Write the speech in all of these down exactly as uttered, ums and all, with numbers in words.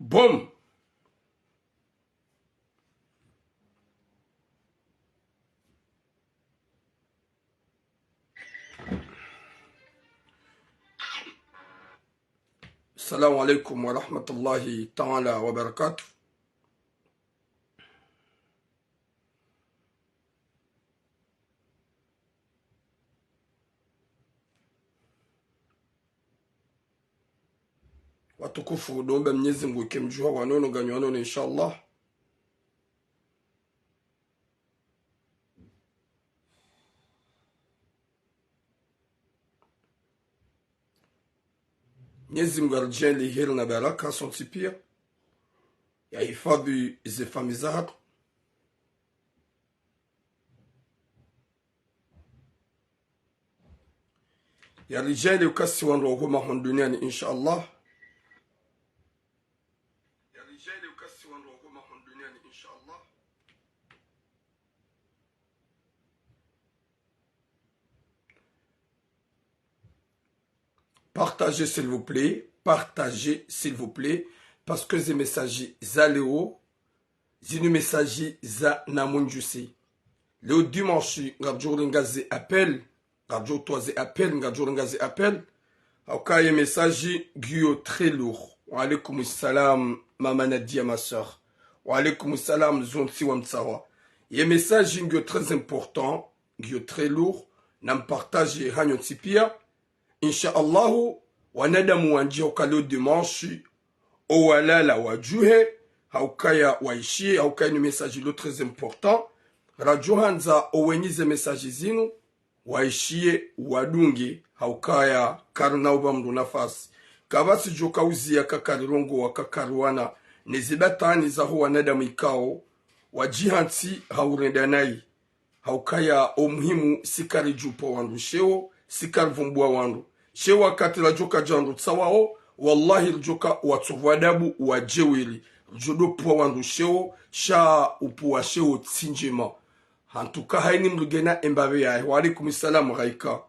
Boum. Assalamu alaikum wa rahmatullahi ta'ala wa barakatuh. Watukufu, ndo omba Mnyezi Mngu ike mdjuha wa nono, nganyi wa nono, inshallah. Mnyezi Mngu yaridjaanliye heri na baraka sontsi piya, yahifadhwi ze famiyi zahatru, yaridjaanliye ukasi wandru wa huma hunu duniani, inshallah. Yaridjaanliye ukasi wandru wa huma hunu duniani, inshallah. Partagez, s'il vous plaît. Partagez, s'il vous plaît. Parce que ze message za leo, zinu message za namundjusi. Leo dimanche, ngaridjo renga ze appel, ngaridjo towa ze appel, ngaridjo renga ze appel. Hauka ye message ngiyo très lourd. Wa alaikum salam, Mama Nadia, ma sœur. Wa alaikum salam, zontsi wa mtsawa. Ye message ngiyo très important, ngiyo très lourd. Nampartage hanyu ntsi piya. Insha Allahu, wanadamu wandji hauka leo dimanche, owalala wadjuhe, haukaya waishiye, haukaya inu message lo très important. Radjo handza owenyi ze message zinu, waishiye, wadunge, haukaya karina uba mndru nafasi. Kapvatsi djo kauziya kakarirongowa, kakariwana, ne zibatwani zaho wanadamu ikao wadjihantsi haurenda nayi. Haukaya omuhimu si karidjupva wandru sheo, si karipvumbua wandru. Sheo wakati ladjoka dja wandru tsawao, wallahi ridjoka watsovu adabu wadjewiri. Ridjo dopva wandru sheo, sha upvua sheo tsi ndjema. Hantuka haini mrigena embapve yahe. Wa alaikum salam, Raika.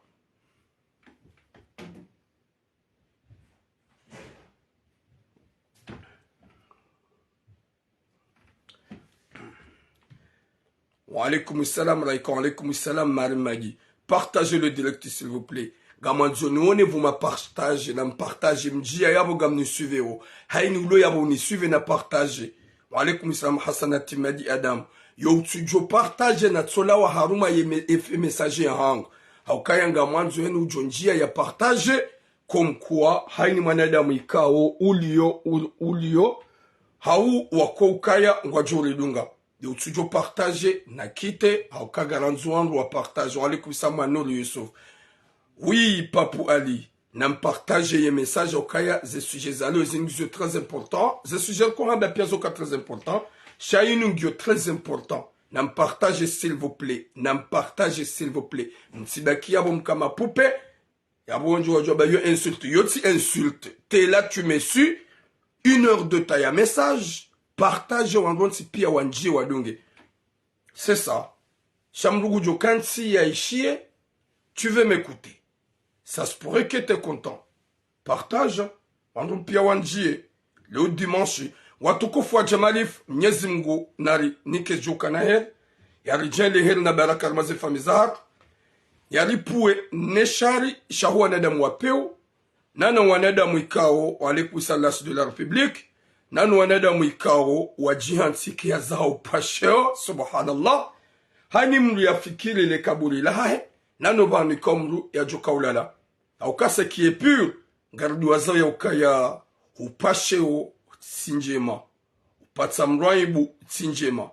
Wa alaikum salam, Raika, wa alaikum salam, Mari Magi. Partagez le direct, s'il vous plaît. Ngamwandzo niwone pvuma partage, nampartage mdjiya yapvo ngamnisuiveo. Haini ulo yapvo unisuive napartage. Wa alaikum salam, Hasanati Madi Adam. Yo utsudjo partage natsolawa harumwa ye me-, efe message yahangu. Haukaya ngamwandzo yenu udjo ndjiya ya partage, comme quoi, haini mwanadamu ikao, uliyo, ul-, uliyo, hau wako ukaya ngwadjo ridunga. Yo utsudjo partage, na quitter, hauka ngarandzo wandru wa partage. Wa alaikum salam, Nour Youssouf. Oui, Papou Ali. Nampartage ye message haukaya, ze sujet za leo zinu ngizo très important. Ze sujet ko hamba piya zoka très important. Sha inu ngiyo très important. Nampartage, s'il vous plaît. Nampartage, s'il vous plaît. Mtsibaki yapvo mka mapupe. Yapvo wandji wadjo amba yo insulte. Yo tsi insulte. T'es là, tu me suis. Une heure de temps ya message. Partage, wandru wontsi piya wandjiye wadunge. C'est ça. Sha mndru ngudjo kantsi yaishiye, tu veux m'écouter. Ça se pourrait que t'es content. Partage, wandru piya wandjiye. Leo dimanche, watukufu wa Jamalif, Mnyezi Mngu nari nike djoka na heri, yaridjaanliye heri na baraka harumwa ze famiyi zahatru, yaripvuwe ne shari shaho wanadamu wa pewu, nano wanadamu ikao, wa alaikum salam, l'as de la République, nano wanadamu ikao wadjihantsi kiya zaho upva sheo, subhanallah. Haini mndru yafikiri le kaburi lahahe, nano pvanu ikao mndru yadjoka ulala. Hauka ce qui est pire, ngariduwazao yaukaya upva sheo tsi ndjema, upvatsa mndru aibu tsi ndjema,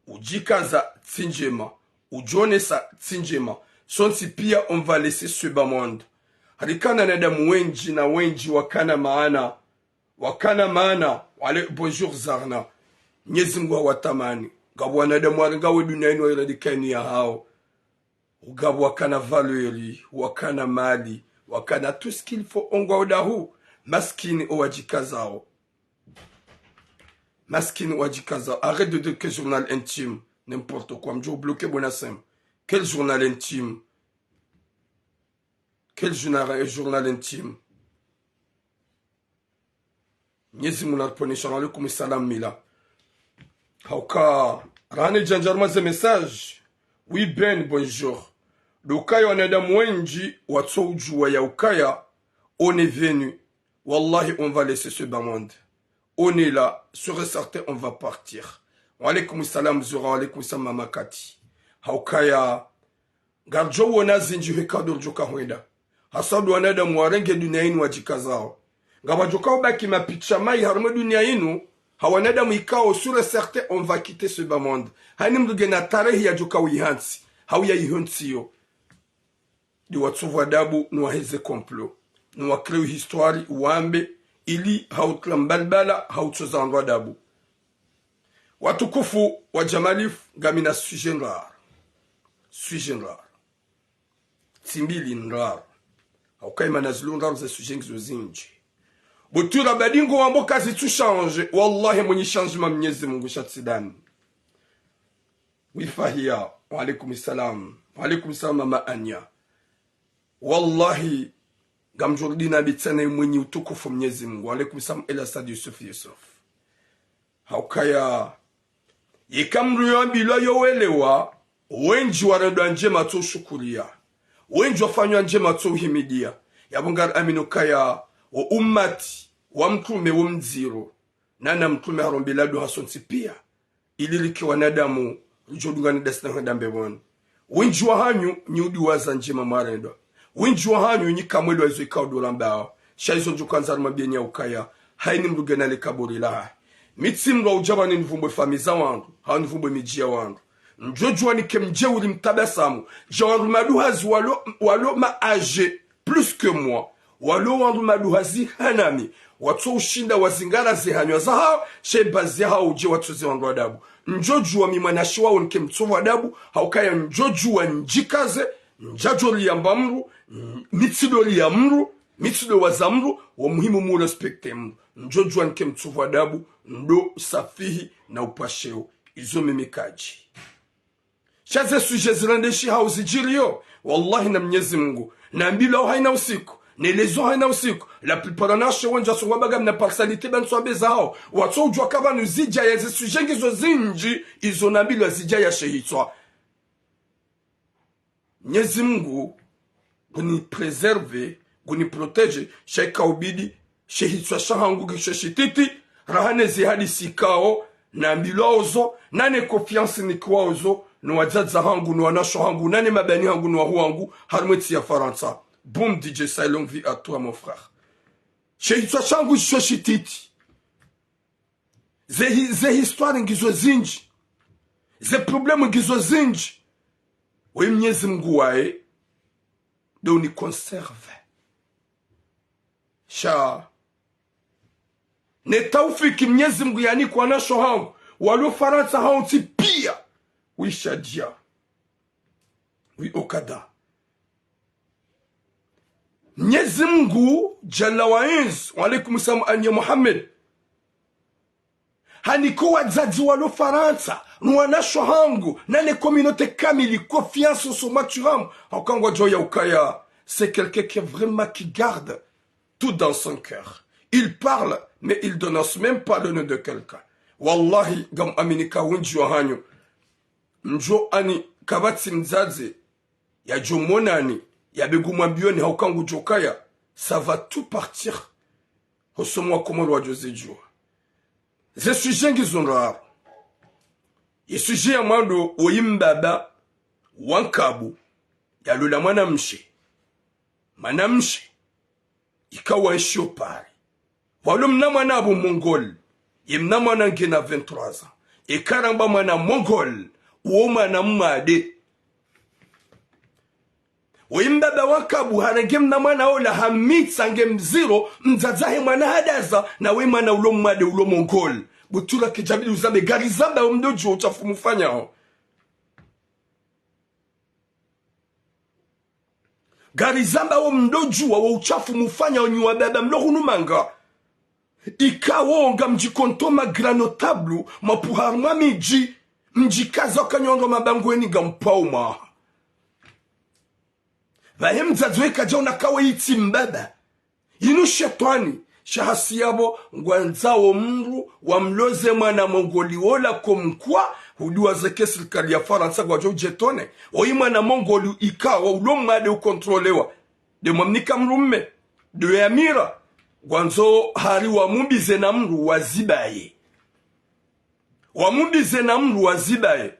udjikaza tsi ndjema, udjonesa tsi ndjema. Sontsi piya, on va laisser ce bas monde. Harikana wanadamu wendji na wendji wakana maana, wakana maana. Wa alai-, bonjour Zarna. Mnyezi Mngu hawatamani. Ngapvo wanadamu warenga we duniya inu wayiradika inu yahao. Ngapvo wakana valeur, wakana mali, wakana tout ce qu'il faut, ongwa odahu, maskini owadjikazao. Maskini owadjikazao. Arrête de dire que journal intime. N'importe quoi. Mdjo bloquer bona sema. Quel journal intime ? Quel journal, journal intime ? Mnyezi Mungu nariponesha. Wa alaikum salam Mila. Hauka, rahana djandja harumwa ze message. Oui, Ben, bonjour. Ndo ukaya wanadamu wendji watso udjuwa ya ukaya, on est venu. Wallahi, on va laisser ce bas monde. On est là, sûr et certain, on va partir. Wa alaikum salam, Zura, wa alaikum salam, Mama Kati. Haukaya, ngaridjo wona zindji hweka ndo ridjoka hwenda. Hasa ndo wanadamu warenge dunia inu wadjikazao. Ngapvadjoka ubaki mapicha mayi harumwa dunia inu, ha wanadamu ikao, sûr et certain, on va quitter ce bas monde. Hayini mdru ngena tarehi yadjoka uyihantsi, hau yayihontsi yo. Ndi watsopvwa adabu, ni waheze complot, ni wa créer histoire, wambe, ili hau tula mbalbala, hau tsoza wandru adabu. Watukufu wa Jamalifu, ngamina sujet ndraru. Sujet ndraru. Tsi mbili, ndraru. Hauka imana zilo ndraru, ze sujet ngizo zindji. Butura badingo wambo kazitsu changer. Wallahi, mwenyi changement Mnyezi Mungu sha tsi ndami. Oui, Fahia, wa alaikum salam. Wa alaikum salam, Mama Anya. Wallahi, ngamdjo rudi na bitsana mwenyi utukufu Mnyezi Mungu. Wa alaikum salam, El Asad Yusuf Yusuf. Haukaya, yeka mdru yambilwa yo welewa, wendji warendwa ndjema tso ushukuria. Wendji wafanywa ndjema tso uhimidia. Yapvo ngari amini ukaya, wo umati wa mtrume wo mdziro. Nana mtrume harombela dua hasontsi pia. Ili rike wanadamu, ridjo dunga ni dasi na hwenda mbepvoni. Wendji wahanyu, nyi udiwaza ndjema mwarendwa. Wendji wahanyu, nyi kamwelewa izo ikao ndo rambao. Sha izo ndjo kandza rimwambieni ya ukaya, hayini mdru ngena le kaburi lahahe. Mi tsi mdru wa udja pvanu nivumbwe famiyi za wandru, hau nivumbwe midji ya wandru. Ndjo djuwa nike mdjeuri mtabasamu, dja wandru maduhazi walo, walo ma âgés plus que moi. Walo wandru maduhazi hanami, watso ushinda wazingara ze hanywa zahao, she bazi yahao udje watsoze wandru adabu. Ndjo djuwa mi mwanashe wao nike mtsopvwa adabu, haukaya ndjo djuwa ndjikaze, ndjadjo riyamba mdru, mi tsido riya mdru, mi tsido waza mdru, wa muhimu mu respecter mdru. Ndjo djuwa nike mtsopvwa adabu, ndo usafihi na upasheo. Izo mimi kadji. Sha ze sujet zirendeshi hau zidjiriyo, wallahi na Mnyezi Mungu, nambilwao hayina usiku, nelezo hayina usiku, la plupart wanashe wendji wasongwa ba ngamina partialité ba ntswambe zahao, watso udjuwa ka pvanu zidjaya ze sujet ngizo zindji, izo nambilwa zidjaya she hitswa. Mnyezi Mungu, nguni préserver, nguni protéger, sha ika ubidi, she hitswa shahangu ngisho shititi, rahana ze hadisi ikao, nambilwao zo, nane confiance nikiwao zo, no wadzadze hangu, no wanashe hangu, nane mabani hangu, no wahuu wangu, harumwa entsi ya Farantsa. Boum, D J Sai, longue vie à toi, mon frère. She hitswa shahangu ngisho shititi. Ze hi-, ze histoire ngizo zindji. Ze problème ngizo zindji. We Mnyezi Mungu waye, ndo uni conserver. Sha ne taufiki Mnyezi Mungu yanika wanashe hangu, walo Farantsa hau ntsi pia. Wisha dia. Wi okada. Mnyezi Mungu, Jalla wa Izz, wa alaikum salam, Anya Mohamed. Hanika wadzadze walo Farantsa, no wanashe hangu, nane communauté kamili, confiance sur moi, tu vois. Hauka ngwadjuwa ya ukaya, c'est quelqu'un qui est vraiment, qui garde tout dans son cœur. Il parle, mais il dénonce même pas le nom de quelqu'un. Wallahi, ngam aminika wendji wahanyu. Ndjo ani kapvatsi mdzadze, yadjo monani, yapve ngu mwambiyoni hauka ngudjo kaya, ça va tout partir. Hosomo wa Komoro wadjo zidjuwa. Ze sujet ngizo ndraru. Ye sujet ya mwando woyi mbaba wa nkabu, yalola mwanamshe. Mwanamshe, ika wa enshi yo Paris. Walo mna mwana apvo Mongol. Ye mna mwana ngena vingt-trois ans. Eka ramba mwana Mongol, uwo mwana mmade. Woyi mbaba wa nkabu harenge mna mwana ola hamitsa nge mdziro, mdzadze wahe mwana hadaza, na woyi mwana ulo mmade ulo Mongol. Butura kidjabidi uzambe, ngarizamba wo mdodjuwa utshafu mufanyao. Ngarizamba wo mdodjuwa wo utshafu mufanyao nyi wababa mlo hunu manga. Ika wo ngamdjikonto ma grand notable, mapvuha harumwa midji, mdjikaza ukanyonga mabangweni ngampvauma. Pvahe mdzadze we kadjaona kawe itsi mbaba. Inu shetwani, Sha hasi yapvo, ngwandzao mndru wamloze mwana Mongoli wola comme quoi, hudiwa zeke sirikali ya Farantsa ngwadjo udjetone. Oyi mwana Mongoli ikao ulo mwade ukontrolewa. Nde mwamnika mdrume. Nde yamira. Ngwandzo hari wamumbize na mndru wazibaye. Wamumbize na mndru wazibaye.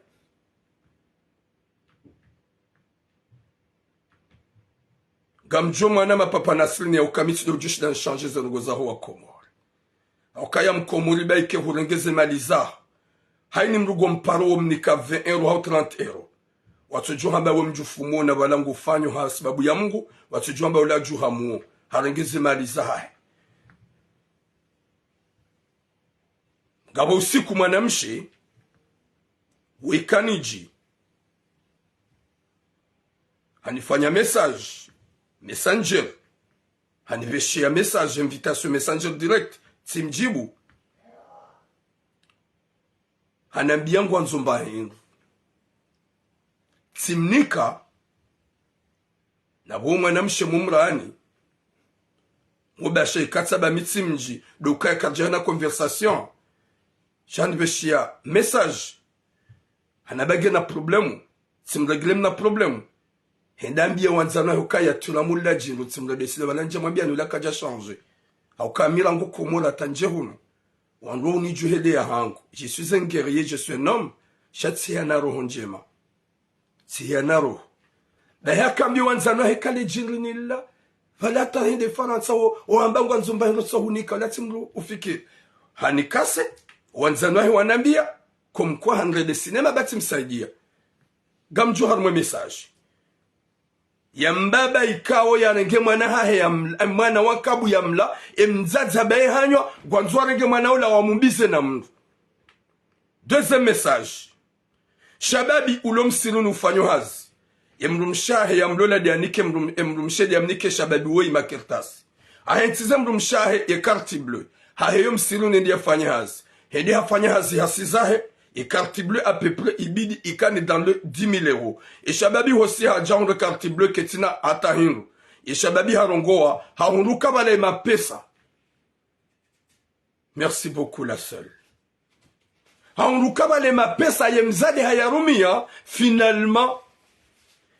Ngamdjo mwana mapapa Nasrini ya uka mi tsi ndo udjushinda nishanje ze ndrongoo zaho wa Komori. Haukaya Mkomori ba ike hurenge ze mali zaho. Hayini mndru ngo mparo wo mnika vingt euros hau trente euros. Watsodjo hamba we mdjufumo na pvala ngufanyo ha sababu ya Mungu, watsodjo hamba ula djuhamuo. Harenge ze mali zahahe. Ngapvo usiku mwanamshe, wekanidji, hanifanya message, Messenger, hanipvesheya message, invitation Messenger direct, tsimdjibu. Hanambiya ngwandzo mba hindru. Tsimnika, na pvo mwanamshe mumrani, mubasha ikatsa ba mi tsimdji, ndo ukaya karidjahana conversation. Sha hanipvesheya message. Hanamba ngena problème. Tsimrenge le mna problème. Hende hambiya wandzani wahe ukaya tula mula djindru tsimredesile pvala ndja mwambiya ni ula kadja changer. Hauka mi rangu Komori hata ndje hunu. Wandru unidjuwa heli ya hangu. Je suis un guerrier, je suis un homme. Sha tsihana roho ndjema. Tsihana roho. Bahi hakambiya wandzani wahe kale djindru nila. Pvala hata hende Farantsa wo, wo hamba ngwandzo mba hindru tsa hunika, ula tsi mndru ufikiri. Hanikase, wandzani wahe wanambiya, comme quoi hanrende cinéma ba tsimsaidiya. Ngamdjo harumwa e message. Ya mbaba ikao yarenge mwana hahe ya mla, e mwana wa kabu ya mla, e mdzadze baye hanywa, ngwandzo warenge mwana ula wamumbize na mndru. Deuxième message. Shababi ulo msiruni ufanyo hazi. Ye mdrumshe wahe yamlola nde yanike mdrum-, e mdrumshe nde yamnike shababi woyi makartasi. Ahentsize mdrumshe wahe ye carte bleue. Hahe yo msiruni nde yafanye hazi. Hende hafanye hazi hasi zahe, ye carte bleue à peu près ibidi ikane dans les dix mille euros. Ye shababi hosi hadja hundre carte bleue ketsina hata hindru. Ye shababi harongowa, hahundru kabala ye mapesa. Merci beaucoup, la seule. Hahundru kabala ye mapesa ye mdzadze hayarumiya, finalement,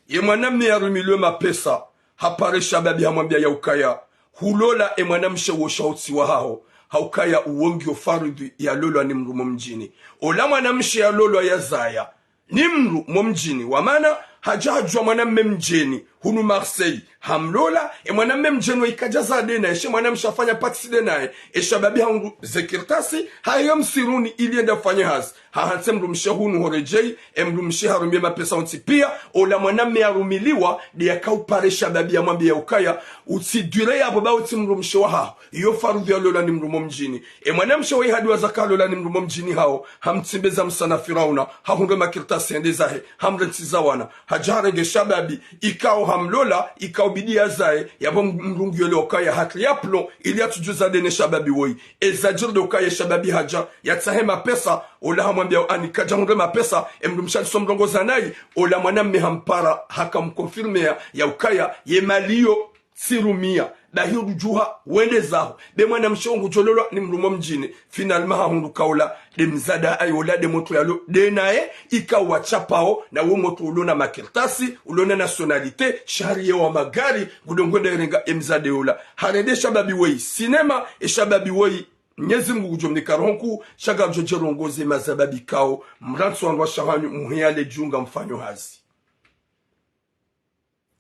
ye mwanamme yarumilwe mapesa, hapare shababi hamwambiya ya ukaya, hulola e mwanamshe wo sha utsi wahaho, ha ukaya uwo ngiyo faradhwi yalolwa ni mdru mo mdjini. Ola mwanamshe yalolwa yazaya, ni mdru mo mdjini, wa mana hadja hadjuwa mwanamme mdjeni, hunu Marseille, hamlola, e mwanamme mdjeni wo ikadja zade naye, she mwanamshe hafanya pati side naye, e shababi hahundru ze kartasi, haye yo msiruni ili yende yafanye hazi. Hahantsi e mdrumshe hunu horedjeyi, e mdrumshe harumiye mapesa wontsi piya, ola mwanamme yarumiliwa, nde yakaupare shababi yamwambiya ya ukaya, utsi dwire yapvo ba utsi mdrumshe wahaho. Iyo faradhwi yalolwa ni mdru mo mdjini. E mwanamshe woyi hadiwaza kalolwa ni mdru mo mdjini hawo, hamtsimbeza msana Firauna, hahundre makartasi hende zahe, hamrentsiza wana, hadja harenge shababi, ikao hamlola, ikao bidi yazaye, yapvo mdru ngu yole ukaya hatri ya plomb, ili yatsudjuza dene shababi woyi. Eza djiri nde ukaya shababi hadja, yatsahe mapesa, ola hamwambiya ani kadja hundre mapesa, e mdrumshe aliso mrongoza nayi, ola mwanamme hampara, hakamconfirmeya, ya ukaya, ye mali yo, tsirumiya, bahi udjuha, wende zaho. Be mwanamshe wo ngudjololwa ni mdru mo mdjini. Finalement hahundru kaula, nde mdzadze hahe ola nde motro yalo, nde naye, ikao watsapvao, na wo motro ulo na makartasi, ulo na nationalité, shahriya wa magari, ngudo ngwenda yerenga e mdzadze ola. Harende shababi woyi, cinéma, e shababi woyi, Mnyezi Mungu ngudjo mnika roho nkuu, sha ngamdjo djerongoze mazababi kao, mrantsi wandru washe hanyu, muhiyale djunga mfanyo hazi.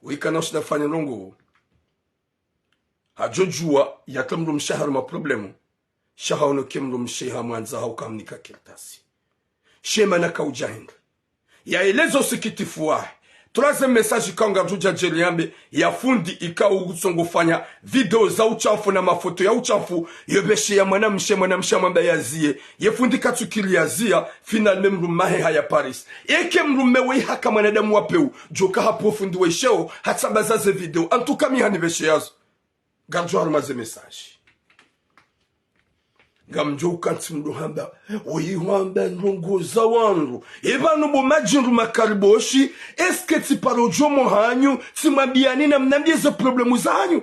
Wikana ushinda fanya ndrongoo. Hadjo djuwa yake mdrumshe harumwa problème. Sha haono ke mdrumshe hamwandza hauka hamnika kartasi. She mana kaudja hindri. Yaeleza usikitifu wahe. Troisième message ikao ngamdjo dja djeli yambe, ya fundi ikao utsongo fanya video za utshafu na mafoto ya utshafu, yo beshe ya mwanamshe, mwanamshe hamwamba yaziye. Ye fundi katsukiri yaziya, finalement mdrumme wahe haya Paris. Eke mdrumme woyi haka mwanadamu wa peu, djoka hapvo fundi woyi sheo, hatsambaza ze video. En tout cas, mi hanipveshe yazo. Ngamdjo harumwa ze message. Ngamdjo ukantsi mdru hamba, woyi hwamba ndrongoo za wandru. E pvanu bo madjindru makariboshi, est-ce que tsiparo djo mo hanyu, tsimwambiyani na mnambiye ze problème za hanyu?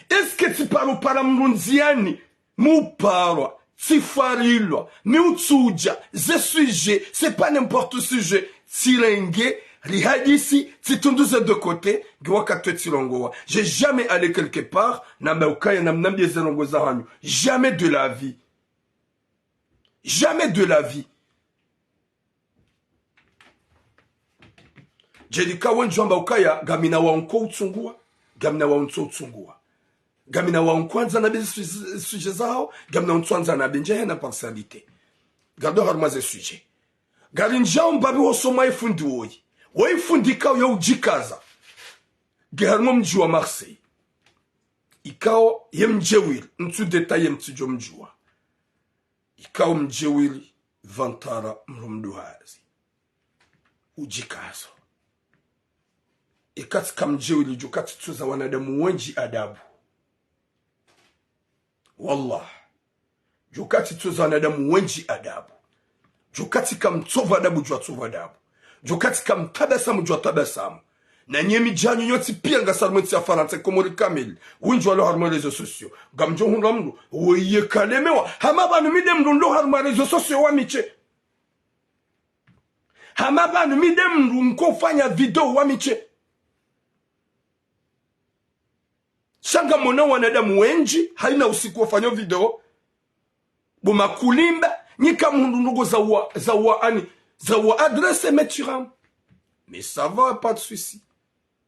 Est-ce que tsiparo para mndru ndziani, mi uparwa, tsifarilwa, mi utsudja, ze sujet, c'est pas n'importe sujet, tsirenge, rihadisi, tsitunduze de côté, ngi wakati we tsirongowa. J'ai jamais allé quelque part, namba ukaya namnambie ze ndrongoo zahanyu. Jamais de la vie. Jamais de la vie. Djeli ka wendji wamba ukaya, ngamina wao nko utsungua, ngamina wao ntso utsungua. Ngamina wao nkwandza na be su-, sujet zahao, ngamina wao ntswandza na be ndje hena partialité. Ngado harumwa ze sujet. Ngari ndjao mbapvi hosoma ye fundi woyi. Woyi fundi ikao ye udjikaza. Nge harumwa mdji wa Marseille. Ikao ye mdjewili, ntsu détailler mtsidjo mdjua. Ikao mdjewili, vantara mlo mduhazi. Udjikazo. Ikatsi ka mdjewili, djo katsi tsuza wanadamu wendji adabu. Wallah. Djo katsi tsuza wanadamu wendji adabu. Djo katsi ka mtsova adabu, djo atsova adabu. Djo katsi ka mtabasamu, djo atabasamu. Na nyi emidji yanyu nyontsi pia ngasi harumwa entsi ya Farantsa, Komori kamili. Wendji walo harumwa réseaux sociaux. Ngamdjo hundra mndru, woyi kalemewa. Hama pvanu mi nde mndru nlo harumwa réseaux sociaux wa mi she. Hama pvanu mi nde mndru nko ufanya video wa mi she. Sha ngamwona wanadamu wendji, haina usiku wafanya video. Bo makulimba, nyi kamhundru ndrongoo za wa, za wa ani, za wa adresse mes tiramu. Mais ça va, pas de souci.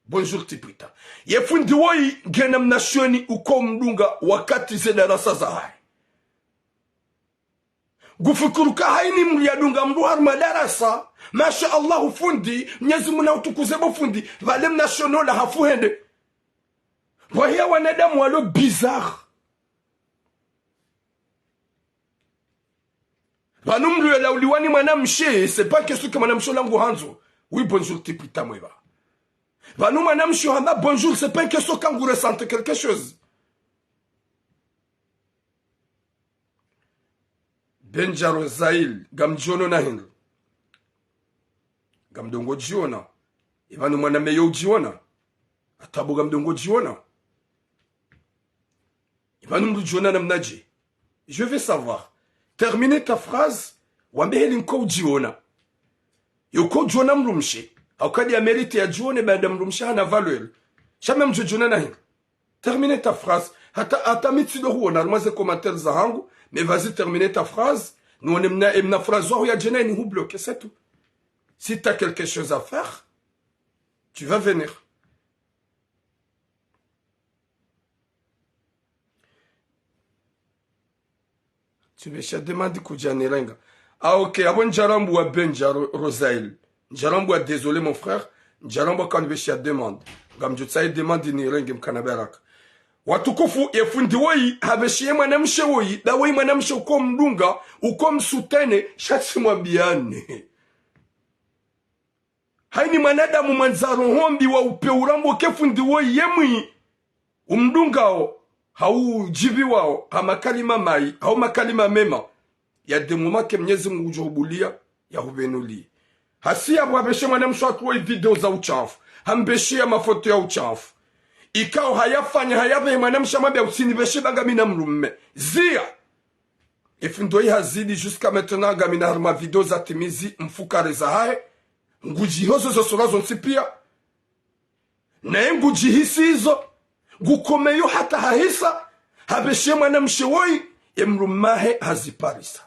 Bonjour, Tipita. Ye fundi woyi, ngena mnashioni uko mdunga wakati ze darasa zahahe. Ngufikiri ka haini mndru yadunga mndru harumwa darasa, masha Allah fundi, Mnyezi Mungu na utukuze bo fundi, pvale mnashioni ola hafu hende. Pvwahiya wanadamu walo bizarre. Pvanu mndru yolauliwa ni mwanamshe, c'est pas question que mwanamshe ola nguhandzo. Oui, bonjour, Tipita mwema. Pvanu mwanamshe hamba bonjour, c'est pas question ka ngu ressente quelque chose. Benja Rosail, ngamdjiono na hindri. Ngamdjo ngo djiona. Ipvanu mwanamme yo udjiona. Hata bo ngamdjo ngo djiona. Ipvanu mndru udjiona namnadje. Je veux savoir. Termine ta phrase. Wambe heli nko udjiona. Yo ko udjiona mdrumshe. Hauka nde ya mérite yadjione baada mdrumshe hana valeur. Sha mi ngamdjo djiona na hindri. Termine ta phrase. Hata, hata mi tsi ndo huona harumwa ze commentaires zahangu, mais vas-y, termine ta phrase. Nione mna, emna phrase waho yadje nayi ni hubloquer, c'est tout. Si t'as quelque chose à faire, tu vas venir. Tsubesha demande kudja nirenga. Ah, ok, abo ndjarambwa Benja Ro-, Rosail. Ndjarambwa, désolé mon frère. Ndjarambwa kanibesha demande. Ngamdjotsaha demande nirenge mkana baraka. Watukufu, ye fundi woyi, habeshiye mwanamshe woyi, nda woyi mwanamshe uko mdunga, uko msoutenir, sha tsi mwambiane. Haini mwanadamu mwandza roho mbi wa upe urambo ke fundi woyi ye mwi umdungao, hau udjibiwao, ha makalima mayi, hau makalima mema. Ya demoma ke Mnyezi Mungu udjo hubuliya, ya hubenuliye. Hasi yapvo habeshe mwanamshe hatru woyi video za utshafu. Hambeshe ya mafoto ya utshafu. Ikao hayafanya, hayabehe mwanamshe hamwambiya utsinibeshe ba ngamina mdrumme. Ziya! Ye fundi woyi hazidi jusqu'à maintenant ngamina harumwa video za timizi mfukare zahahe. Ngudjihozo zo sura zontsi piya. Naye ngudjihisi izo. Ngukomeyo hata hahisa. Habeshe mwanamshe woyi. Ye mdrumme wahe haziparisa.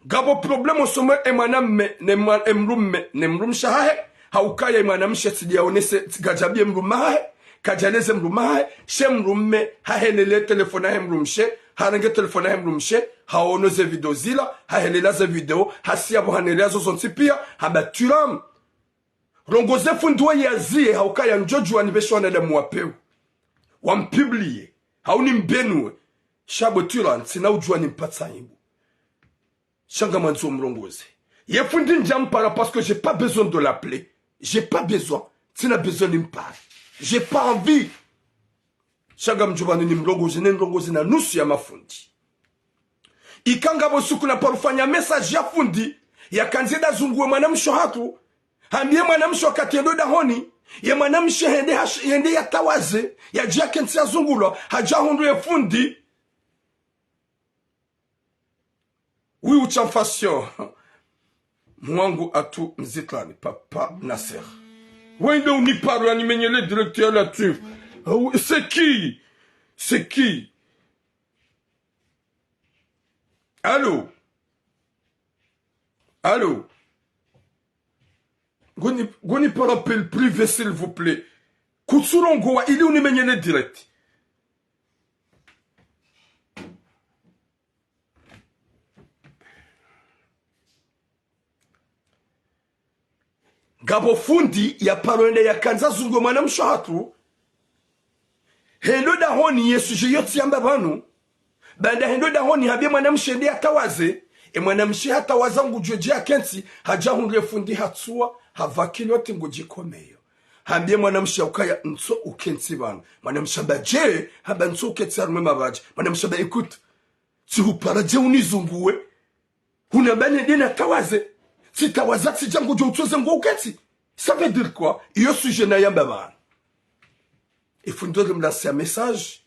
Ngapvo problème osomwe ye mwanamme, ne mwa-, ye mdrumme, ne mdrumshe wahahe. Haukaya ye mwanamshe tsi ndiye yaonese, tsi kadjambiye mdrumme wahahe. Kadjaleze mdrumme wahahe. She mdrumme, hahelele telefoni yahe mdrumshe. Harenge telefoni yahe mdrumshe. Haono ze video zila. Hahelela ze video. Hasi yapvo haneleya zo zontsi piya. Hamba tiramu. Rongoze fundi woyi yaziye, haukaya ntsudjuwa nibeshe wanadamu wa pewu. Wampubliye, hau nimbenuwe. Sha bo tiramu, ntsina udjuwa nimpatsa ibu. Sha ngamwandzo mrongoze. Ye fundi ndjampara parce que j'ai pas besoin de l'appeler. J'ai pas besoin. Ntsina besoin nimpare. J'ai pas envie. Sha ngamdjo pvanu nimrongoze, ne mrongoze na nusu ya mafundi. Ika ngapvo suku na parufanya message ya fundi, yakandze nda zunguwe mwanamshe hatru, hambiye mwanamshe wakati yendo dahoni, Ye mwanamshe hende hash-, hende yatawaze, yadje yakentsi yazungulwa, hadja hundru ye fundi. Oui, uchamfasio. Mwangu atu mzitrani, papa Nasser. Wende uniparle, nimenyele direct ya la tuive. Ah oui, c'est qui? C'est qui? Allô? Allô? Ngoni, ngoni par appel privé, s'il vous plaît. Kutsurongowa ili unimenyele direct. Ngapvo fundi yaparo hende yakandza zungwe mwanamshe hatru. Hendo dahoni ye sujet yo tsiyamba pvanu. Baanda hendo dahoni hambie mwanamshe hende yatawaze. E mwanamshe hatawaza ngudjo dje yakentsi, hadja hundru ye fundi hatsuwa, hapva kiloti ngudjikomeyo. Hambie mwanamshe ukaya ntso ukentsi pvanu. Mwanamshe hamba dje, hamba ntso ukentsi harumwa mabadji. Mwanamshe hamba écoute, tsihupara dje unizunguwe. Hunamba nende natawaze. Tsitawaza tsidja ngudjo utsoze ngo ukentsi. Ça veut dire quoi? Iyo sujet nayamba pvanu. Ye fundi ori mlansia message.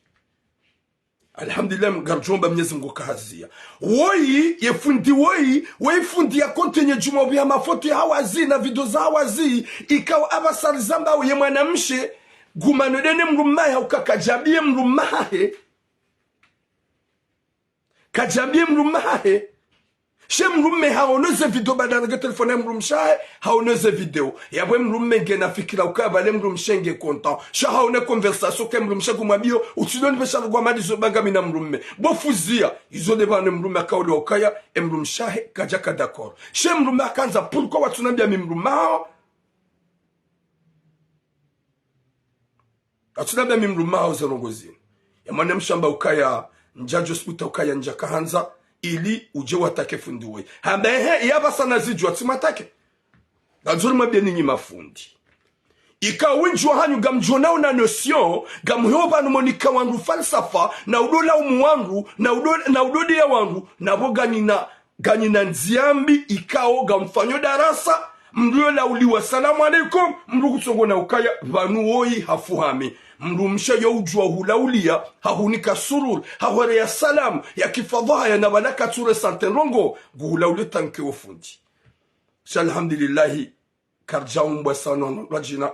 Alhamdulillah, ngaridjo omba Mnyezi Mungu kahaziya. Woyi, ye fundi woyi, woyi fundi ya contenir djumwa pvi ya mafoto ya hawazi na video za hawazi, ikao apvasa rizambao ye mwanamshe, gumano dene mdrume hahe, uka kadjambie mdrume hahe. Kadjambie mdrume hahe. She mdrume haono ze video baanda nge téléphone ya mdrumshe hahe, haono ze video. Yapvo mdrume ngena fikira ukaya pvale mdrumshe nge content. Sha haone conversation ke mdrumshe kumwambio, utsidoni pvesha rugwa mali zo banga mi na mdrume. Bo fuziya, izo de pvanu mdrume hakauli wa ukaya, e mdrumshe hahe, kadjaka d'accord. She mdrume hakandza, pourquoi watsunambia mi mdrume haho? Katsunambia mi mdrume haho ze ndrongoo zinu. Ye mwanamshe hamba ukaya, ndjadjo subuta ukaya ndjakahandza, ili udje watake fundi woyi. Hamba ehe, yapvasa nazidjuwa tsimwatake. Ngadzori mwambie ninyi mafundi. Ika wendji wahanyu ngamdjonao na notion, ngamheo pvanu monika wandru falsafa, na udo laumu wandru, na udo, na udo deya wandru, na pvo nganyina Nganyina ndziya mbi ikao ngamfanyo darasa, mdru yo lauliwa, salamu alaikum, mdru kutsongo na ukaya, pvanu woyi hafuhami. Mdrumshe yo udjuwa hulauliya, hahunika surur, hahoreya salamu, ya kifadhwaha ya na pvala katsu ressentir ndrongoo, nguhulauliya tanke wo fundi. Sha alhamdulillahi, karidjaumbwa sa no ndrwadjina,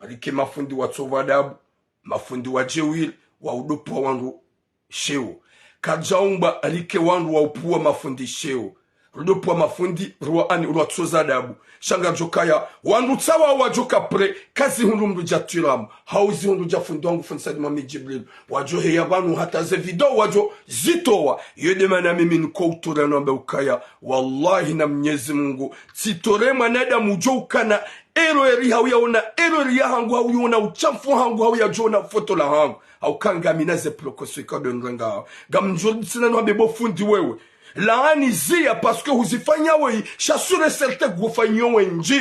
rike mafundi watsopva adabu, mafundi wa djewil, wa udopva wandru sheo. Karidjaumbwa rike wandru wa upvuwa mafundi sheo. Rudopvuwa mafundi, rwa ani, rwatsoza adabu. Sha ngaridjo kaya, wandru tsawa wadjo ka prêt, kazihundru mdru dja twiramu. Hau zihundru dja fundi wangu fundi Said Mohamed Djibril. Wadjo heya pvanu hata ze video, wadjo zitowa. Yo de mana mimi niko utura nambe ukaya. Wallahi na Mnyezi Mungu. Tsitore mwanadamu udjo ukana erreur hau yaona erreur yahangu, hau yaona utshafu hangu, hau yadjo ona foto lahangu. Hauka ngamina ze précautions ikao ndo nrenga. Ngamdjo tsina no hambe bo fundi wewe. Laani ziya parce que huzifanya weyi, sha sûr et certain ngufanyo wendji.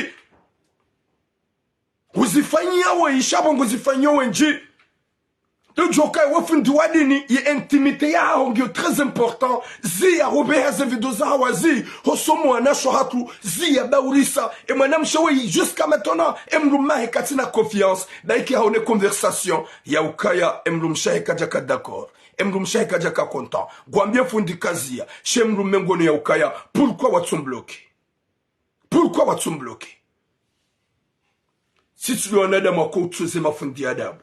Huzifanya weyi, sha pvo nguzifanyo wendji. Ndo djoka we fundi wa dini, ye intimité yaho ngiyo très important. Ziya hupveha ze video za hawazi, hosomo wanasho hatru, ziya baurisa. E mwanamshe weyi, jusqu'à maintenant, e mdrume hahe katsina confiance. Baike haone conversation ya ukaya, e mdrumshe hahe kadjaka d'accord. E mdrumshe hahe kadjaka content. Ngwambie fundi kaziya, she mdrume ngono ya ukaya, pourquoi watsumbloquer? Pourquoi watsumbloquer? Sisi tuli wanadamu wako utsoze mafundi adabu.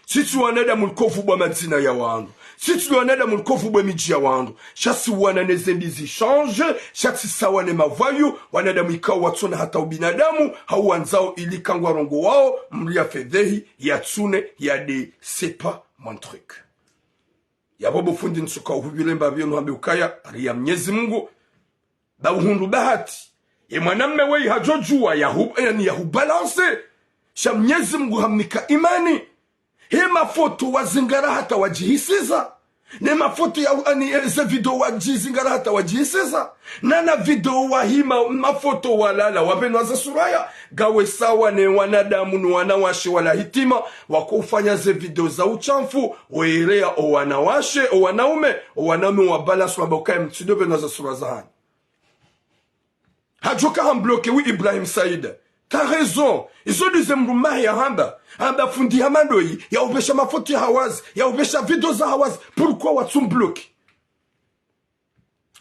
Sisi tuli wanadamu liko vubwa madzina ya wandru. Sisi tuli wanadamu liko vubwa midji ya wandru. Sha tsi wana ne zembi zi change, sha tsi sawa ne mavayu, wanadamu ikao watsona hata ubinadamu, hau wandzao ili kangwa rongo wao, mdru ya fedhehi, ya tsune, ya de, c'est pas mon truc. Yapvo bo fundi ntsuka uhupvire mbapvi yo no hambe ukaya, ari ya Mnyezi Mungu. Ba uhundru bahati. Ye mwanamme weyi hadjo djuwa ya hu-, yani ya hubalancer. Sha Mnyezi Mungu hamnika imani. He mafoto wazingara hata wadjihisiza. Ne mafoto ya, ani, eh, ze video wadjizingara hata wadjihisiza. Na na video wahima mafoto walala wapvenwa za suraya. Ngawe sawa ne wanadamu no wanawashe wala hitima. Wako ufanya ze video za utshafu. Wereya o wanawashe, o wanaume, o wanaume wa balance wamba ukaya mtsido pvenwa za sura zahanyu. Hadjoka hambloquer wi Ibrahim Said. T'as raison. Izo ndizo mdrume wahe yahamba. Hamba fundi Hamada oyi, yahupvesha mafoto ya hawazi, yahupvesha video za hawazi. Pourquoi watsumbloquer?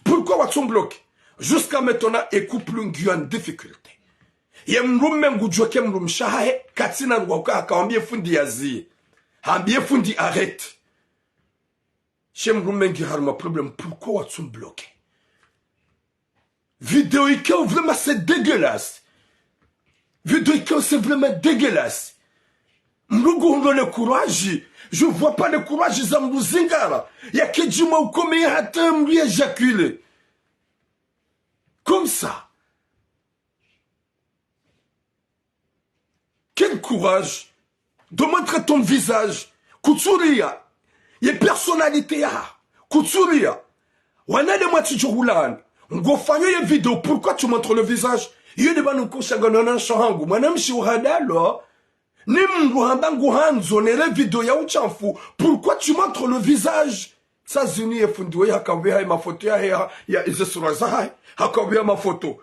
Pourquoi watsumbloquer? Jusqu'à maintenant, e couple ngiyo en difficulté. Ye mdrume ngudjuwa ke mdrumshe wahahe, katsina ndrongoo haka hambie fundi yaziye. Hambie fundi arrête. She mdrume ngi harumwa problème, pourquoi watsumbloquer? Video ikao vraiment c'est dégueulasse. Video ikao c'est vraiment dégueulasse. Mdru nguhundro le courage. Je vois pas le courage za mdru zingara. Yake djimwa ukome ya hata mdru ya éjaculer. Comme ça. Quel courage de montrer ton visage. Kutsuria. Ye personnalité yaho. Kutsuria. Wanadamu watsidjo hulaani. Ngofanyo ye video, pourquoi tu montres le visage? Iyo nde pvanu nkushangana na nsho hangu. Mwanamshe uhadalo. Ni mdru hamba nguhandzo nere video ya ushamfu. Pourquoi tu montres le visage? Sazini ye fundi woyi haka hupveha ye mafoto yahe, ya, ya ize sura zahahe. Haka hupveha mafoto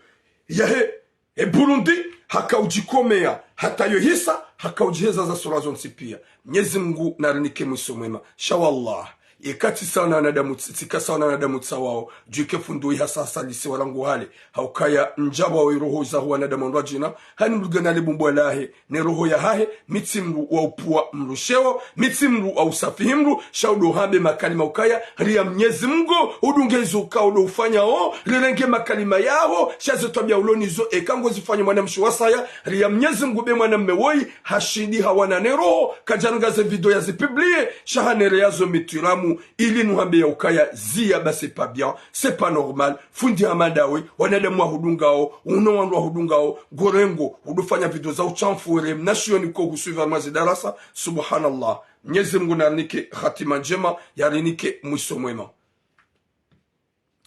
yahe e Burundi, haka udjikomeya, hata yo hisa, haka udjiheza za sura zontsi pia. Mnyezi Mngu narinike mwiso mwema. Sha wallah, yeka tsi sawa na wanadamu, tsi, tsika sawa na wanadamu tsawao, djuwa ke fundi woyi hasa hasa lise warangu hale, haukaya ndjapvao iroho zaho wanadamu wandru wadjina, hani mdru ngena le bumbwa lahe, ne roho yahahe, mi tsi mdru wa upvuwa mdru sheo, mi tsi mdru wa usafihi mdru, sha udo hambe makalima ukaya, ria Mnyezi Mngu, udunge izo ukao udo ufanyao, rirenge makalima yaho, sha ze twabiya ulo nazo, eka ngozifanyo mwanamshe wasaya, ria Mnyezi Mngu be mwanamme woyi, hashindi hawana ne roho, kadjarenga ze video yazipublie, sha hanereya zo mitwiramu, ili nuhambe ya ukaya ziya, bah, c'est pas bien, c'est pas normal. Fundi Hamada we, wanadamu wahudungao, uno wandru wahudungao, ngorengo, udufanya video za ushamfu were, mna shioni ko husuivi harumwa ze darasa, subhanallah. Mnyezi Mngu narinike hatima ndjema, yarinike mwiso mwema.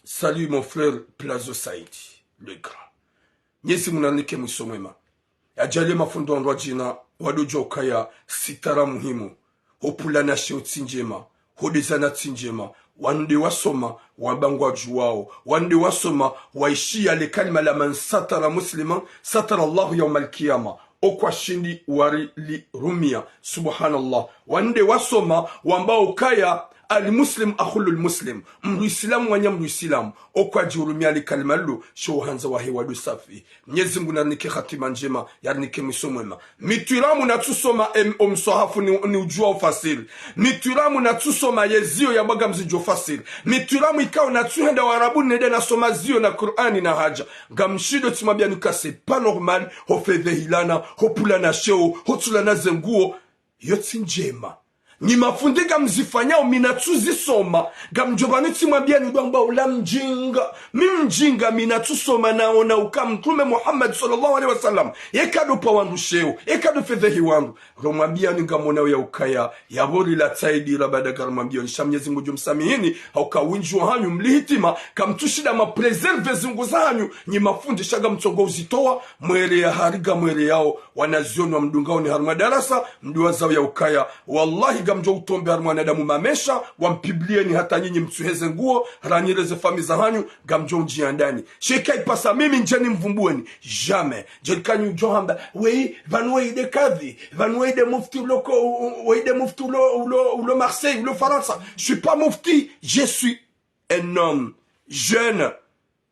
Salut mon frère Plazo Saidi, le grand. Mnyezi Mngu narinike mwiso mwema. Yadjaaliye mafundi wandru wadjina, wado djuwa ukaya sitara muhimu. Ho pvulana sheo tsi ndjema, ho dezana tsi ndjema. Wandru wasoma, wamba ngwadjuwao. Wandru wasoma, waishiya le kalima la man satara musliman, satara Allahu yawmal qiyama. Okwa shindi wari li rumia. Subhanallah. Wandru wasoma, wamba ukaya al muslim akhul muslim. Mdru Islamu wananya mdru Islamu. Okwa djurumia le kalima lilo, sho uhandza wahe wado safi. Mnyezi Mngu narinike hatima ndjema, yarinike mwiso mwema. Mitwiramu natsusoma em, o mswahafu ni, ni udjuwa ufasiri. Mitwiramu natsusoma ye ziyo ya bwaga mzidjo fasiri. Mitwiramu ikao natsuhenda Warabu nende nasoma ziyo na Kur'ani na hadja. Ngamshindo tsimwambia nuka c'est pas normal, ho fedhehilana, ho pvulana sheo, ho tsulana ze nguo. Yo tsi ndjema. Nyi mafundi ngamzifanyao mi natsuzisoma, ngamdjo pvanu tsimwambiani udo amba ula mdjinga. Mi mdjinga mi natsusoma naona uka Mtrume Muhammad swallallahu alayhi wasallam, yeka do pva wandru sheo, yeka do fedhehi wandru. Romwambiani ngamwonao ya ukaya, yapvo rila tsaidi ra bada ngaromwambiani sha Mnyezi Mngu ngudjo msamihini, hauka windji wahanyu mlihitima, kamtsushinda ma préserver zingu zahanyu, nyi mafundi sha ngamtsongo uzitowa, mwereya hari ngamwereyao, wanazioni wamdungao ni harumwa darasa, mdjuwa zao ya ukaya. Wallahi, ngamdjo utombe harumwa wanadamu mamesha, wampublieni hata nyinyi mtsuheze nguo, ranyireze fami zahanyu, ngamdjo undjia ndani. Sha ika ipasa mimi ndje nimvumbueni, jamais. Ndje likanyu udjo hamba, weyi, pvanu weyi nde kadhi, pvanu weyi nde mufti ulo ko, weyi nde mufti ulo, ulo, ulo Marseille, ulo Farantsa. Je suis pas mufti, je suis un homme jeune,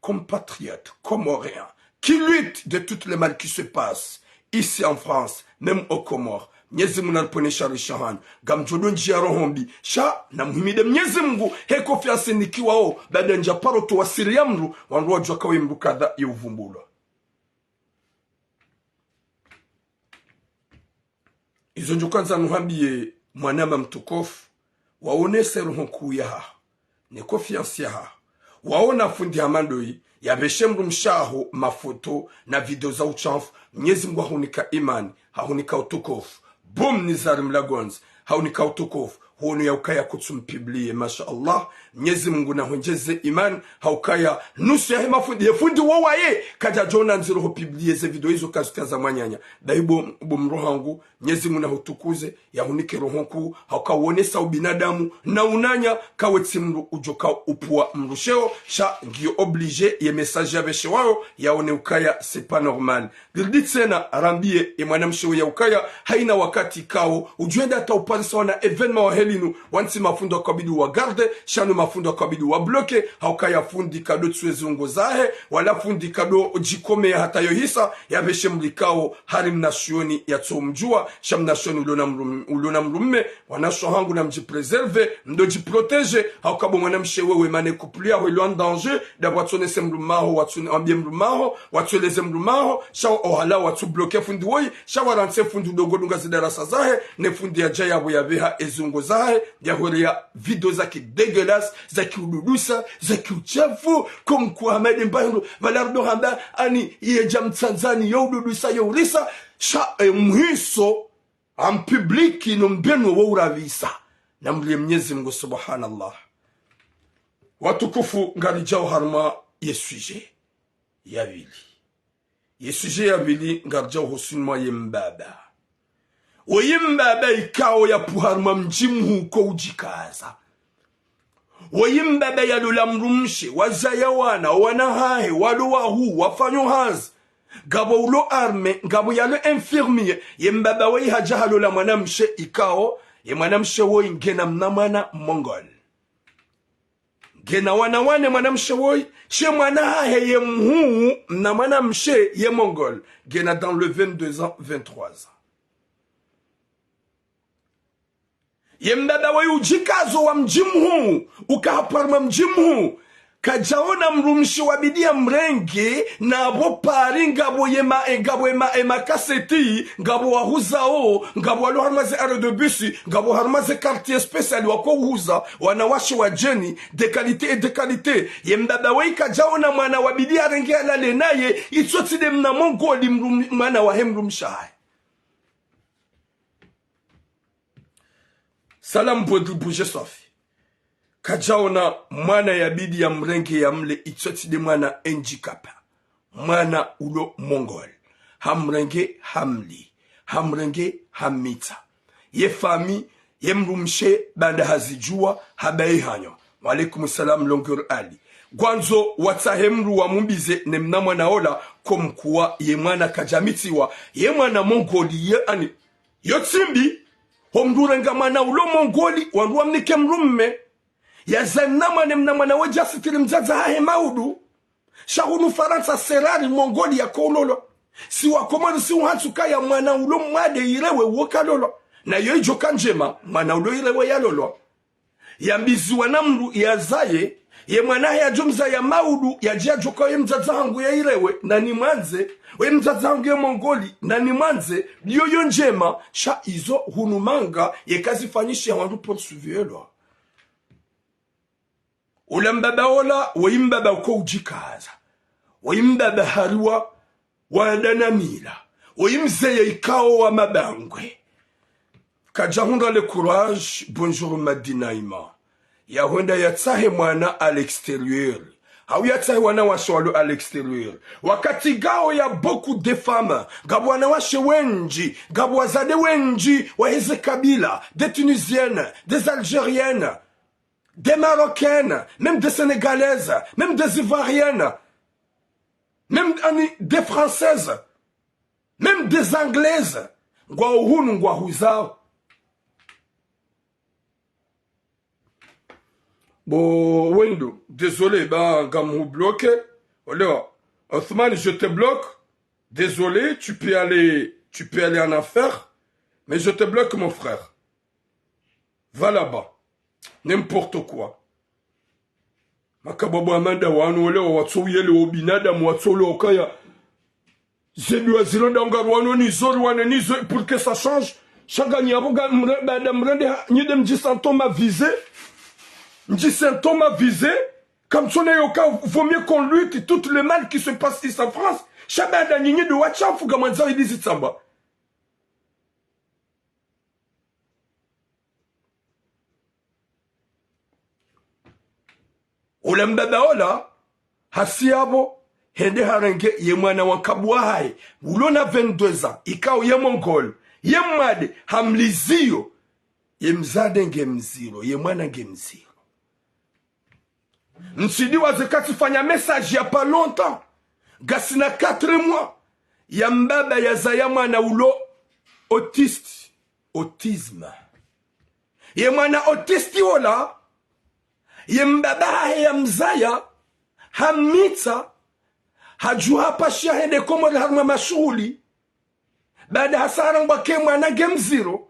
compatriote comorien, qui lutte de toutes les mal qui se passent ici en France, même aux Comores. Mnyezi Mngu naripvwene shari shahanyu. Ngamdjo do ndjia roho mbi. Sha, namuhimide Mnyezi Mngu, he confiance nikiwao, bada ndja paro towa siri ya mdru, wandru wadjuwa ka we mdru kadha ye uvumbulwa. Izo ndjo kandza nuhambiye mwanama mtukufu, waonese roho nkuu yahaho, ne confiance yahaho. Waona fundi Hamada oyi, yapveshe mdrumshe wahaho mafoto na video za ushamfu, Mnyezi Mngu hahunika imani, hahunika utukufu. Boum, Nizar Mlagondzi, hahunika utukufu. huono ya ukaya kutsu mpublier, masha Allah. Mnyezi Mungu nahwendjeze imani, ha ukaya nusu yahe mafundi, ye fundi wo waye, kadjadjona ndziro ho publier ze video izo kazika za mwananya. Dayi bo, bo mdru hangu, Mnyezi Mungu nahutukuze, yahunike roho nkuu, ha uka wonesa ubinadamu, na unanya, kawe tsi mdru udjoka upvua mdru sheo, sha ngiyo obligé ye message ya pveshe wayo, yaone ukaya, c'est pas normal. Liridi tsena, rambiye, ye mwanamshe we ya ukaya, haina wakati kao, udjwenda hata uparisa wana événement wa helinu, wantsi mafundi wa kabidi wa garde, sha no mafundi wa kabidi wa bloqué, ha ukaya fundi kado tsuwe ziungo zahe, wala fundi kado djikome ya hata yo hisa, ya pveshe mdru kao, hari mnashioni ya tso mdjuwa, sha mnashioni ulona mdrum-, ulona mdrume, wanasho hangu na mdji préserver, mdo dji protéger, ha uka bo mwanamshe wewe mane couple yaho ilo en danger, dapvo watsonese mdrume waho, watsu-, wambie mdrume waho, watsueleze mdrume waho, sha ohala watsu bloqué fundi woyi, sha warantse fundi udo ngo dunga zidarasa zahe, ne fundi yadja yapvo ya pveha eziungo zahe, ya hweleya video za ki dégueulasse, za ki ududusa, za ki uchafu, comme quoi Ahmed Mbahindo, pvala rudo hamba, ani, yedja mtsandzani, yo ududusa, yo urisa, sha, e, mwiso, en public, no mbeno wo urapvisa. Na mlie Mnyezi Mungu, subhanallah. Watukufu, ngaridjao harumwa ye sujet ya pvili. Ye sujet ya pvili, ngaridjao hosuni mwa ye mbaba. Woyi mbaba ikao yapvo harumwa mdji mhuu ko udjikaza. Woyi mbaba yalola mdrumshe, wazaya wana, wana hahe, walo wahuu, wafanyao hazi. Ngapvo ulo armé, ngapvo yalo infirmier, ye mbaba woyi hadja halola mwanamshe ikao, ye mwanamshe woyi ngena mna mwana Mongol. Ngena wana wane mwanamshe woyi, she mwana hahe ye mhuu, mna mwanamshe ye Mongol. Ngena dans le vingt-deux ans, vingt-trois ans. Ye mbaba woyi udjikazo wa mdji mhuu, uka hapvo harumwa mdji mhuu, kadjaona mdrumshe wabidi ya mrenge, na pvo Paris ngapvo ye ma, e, ngapvo ye ma, e, makaseti, ngapvo wahuzao, ngapvo walo harumwa ze arrêt de bus, ngapvo harumwa ze quartier spécial wako uhuza, wanawashe wadjeni, de qualité et de qualité. Ye mbaba woyi kadjaona mwana wabidi ya renge alale naye, itso tsi de mna Mongoli mdrum-, mwana wahe mdrumshe hahe. Salam Bodri Bouge Swafi. Kadjaona mwana yabidi ya mrenge ya mle itso tsi de mwana handicapé. Mwana ulo Mongol. Hamrenge hamli. Hamrenge hamitsa. Ye famille, ye mdrumshe banda hazidjuwa, habayi hanyo. Wa alaikum salam, Longueur Ali. Ngwandzo watsahe mdru wamubize ne mna mwana ola, comme quoi ye mwana kadjamitsiwa. Ye mwana Mongoli, ye ani, yo tsi mbi, ho mdru urenga mwana ulo Mongoli, wandru wamnike mdrume. Yaza mna mwana, mna mwana wedja sitiri mdzadze hahe maudu. Sha hunu Farantsa c'est rare Mongoli yako ulolwa. Si Wakomori si uhantsi ukaya mwana ulo mwade irewe woka lolwa. Na yo idjoka ndjema, mwana ulo irewe yalolwa. Yambiziwa na mdru yazaye, ye mwana hahe yadjo mzaya maudu, yadje yadjoka ye mdzadze hangu ya irewe, na nimwandze, we mdzadze hangu ye Mongoli, na nimwandze, ndiyo yo ndjema, sha izo hunu manga, ye kazifanyishe wandru poursuivielwa. Ula mbaba ola, woyi mbaba uko udjikaza. Woyi mbaba hariwa, wada na mila. Woyi mzeye ikao wa mabangwe. Kadjahundra le courage, bonjour Madinaima. Yahwenda yatsahe mwana à l'extérieur. Hau yatsahe wanawashe walo à l'extérieur. Wakati ngao ya beaucoup de femmes, ngapvo wanawashe wendji, ngapvo wazade wendji, waheze kabila, des Tunisiennes, des Algériennes, des Marocaines, même des Sénégalaises, même des Ivoiriennes, même, ani, des Françaises, même des Anglaises. Ngwao hunu ngwahuzao. Bo Wendo, désolé, ba ngamhubloqué. Olewa, Othman, je te bloque. Désolé, tu peux aller, tu peux aller en enfer, mais je te bloque, mon frère. Va là-bas. N'importe quoi. Makababo amanda wanu olewa watso uyelewa ubinadamu, watso ulewa ukaya. Ze dua zilo nda ngarwano nizo, rwane nizo, pour que ça change. Sha nganyi apvo nga mre-, bada mrende ha, nyi de mdji sentez-vous visé. Mdji sentez-vous visé. Kamtsone yoka, vaut mieux qu'on lutte tout le mal qui se passe ici en France. Sha bada nyinyi de wachafu ngamwandzao ili zitsamba. Ola mbaba ola, hasi yapvo, hende harenge ye mwana wa nkabu wahahe, ulo na vingt-deux ans, ikao ye Mongol, ye mwade, hamliziyo, ye mdzadze nge mdziro, ye mwana nge mdziro. Ntsi diwaze katsifanya message ya pas longtemps, ngasina quatre mois, ya mbaba yazaya mwana ulo autiste, autisme. Ye mwana autiste wola, ye mbaba hahe ya mzaya, hamitsa, hadjuha pashiya hende Komori harumwa mashuhuli. Baada hasa harangwa ke mwana nge mdziro,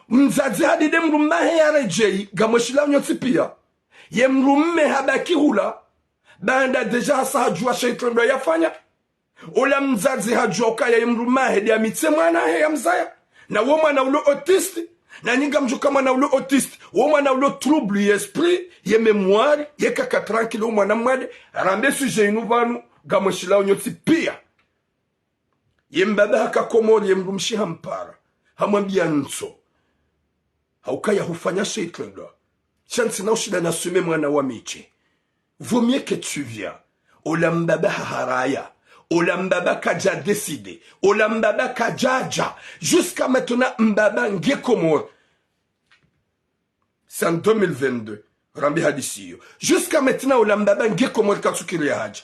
mdzadze hadide mdrumme hahe ya redjeyi, ngamweshilao nyontsi piya. Ye mdrumme habaki hula, baanda déjà hasa hadjuwa she itrendwa yafanya. Ola mdzadze hadjuwa ukaya ye mdrumme hahe de amitse mwana hahe ya mzaya. Na wo mwana ulo autiste, na nyi ngamdjuwa ka mwana ulo autiste, wo mwana ulo trouble ye esprit, ye mémoire, ye kaka tranquille, wo mwana mwade, rambe sujet inu pvanu, ngamweshilao nyontsi piya. Ye mbaba haka Komori, ye mdrumshe hampara, hamwambiya ntso. Haukaya hufanya she itrendwa. Sha ntsina ushinda naswime mwana wa midje. Vaut mieux que tu viens. Ola mbaba haharaya. Ola mbaba kadja décidé. Ola mbaba kadjadja. Jusqu'à maintenant, mbaba nge Komori. C'est en deux mille vingt-deux. Rambe hadisi iyo. Jusqu'à maintenant, ola mbaba nge Komori katsukiri ya hadja.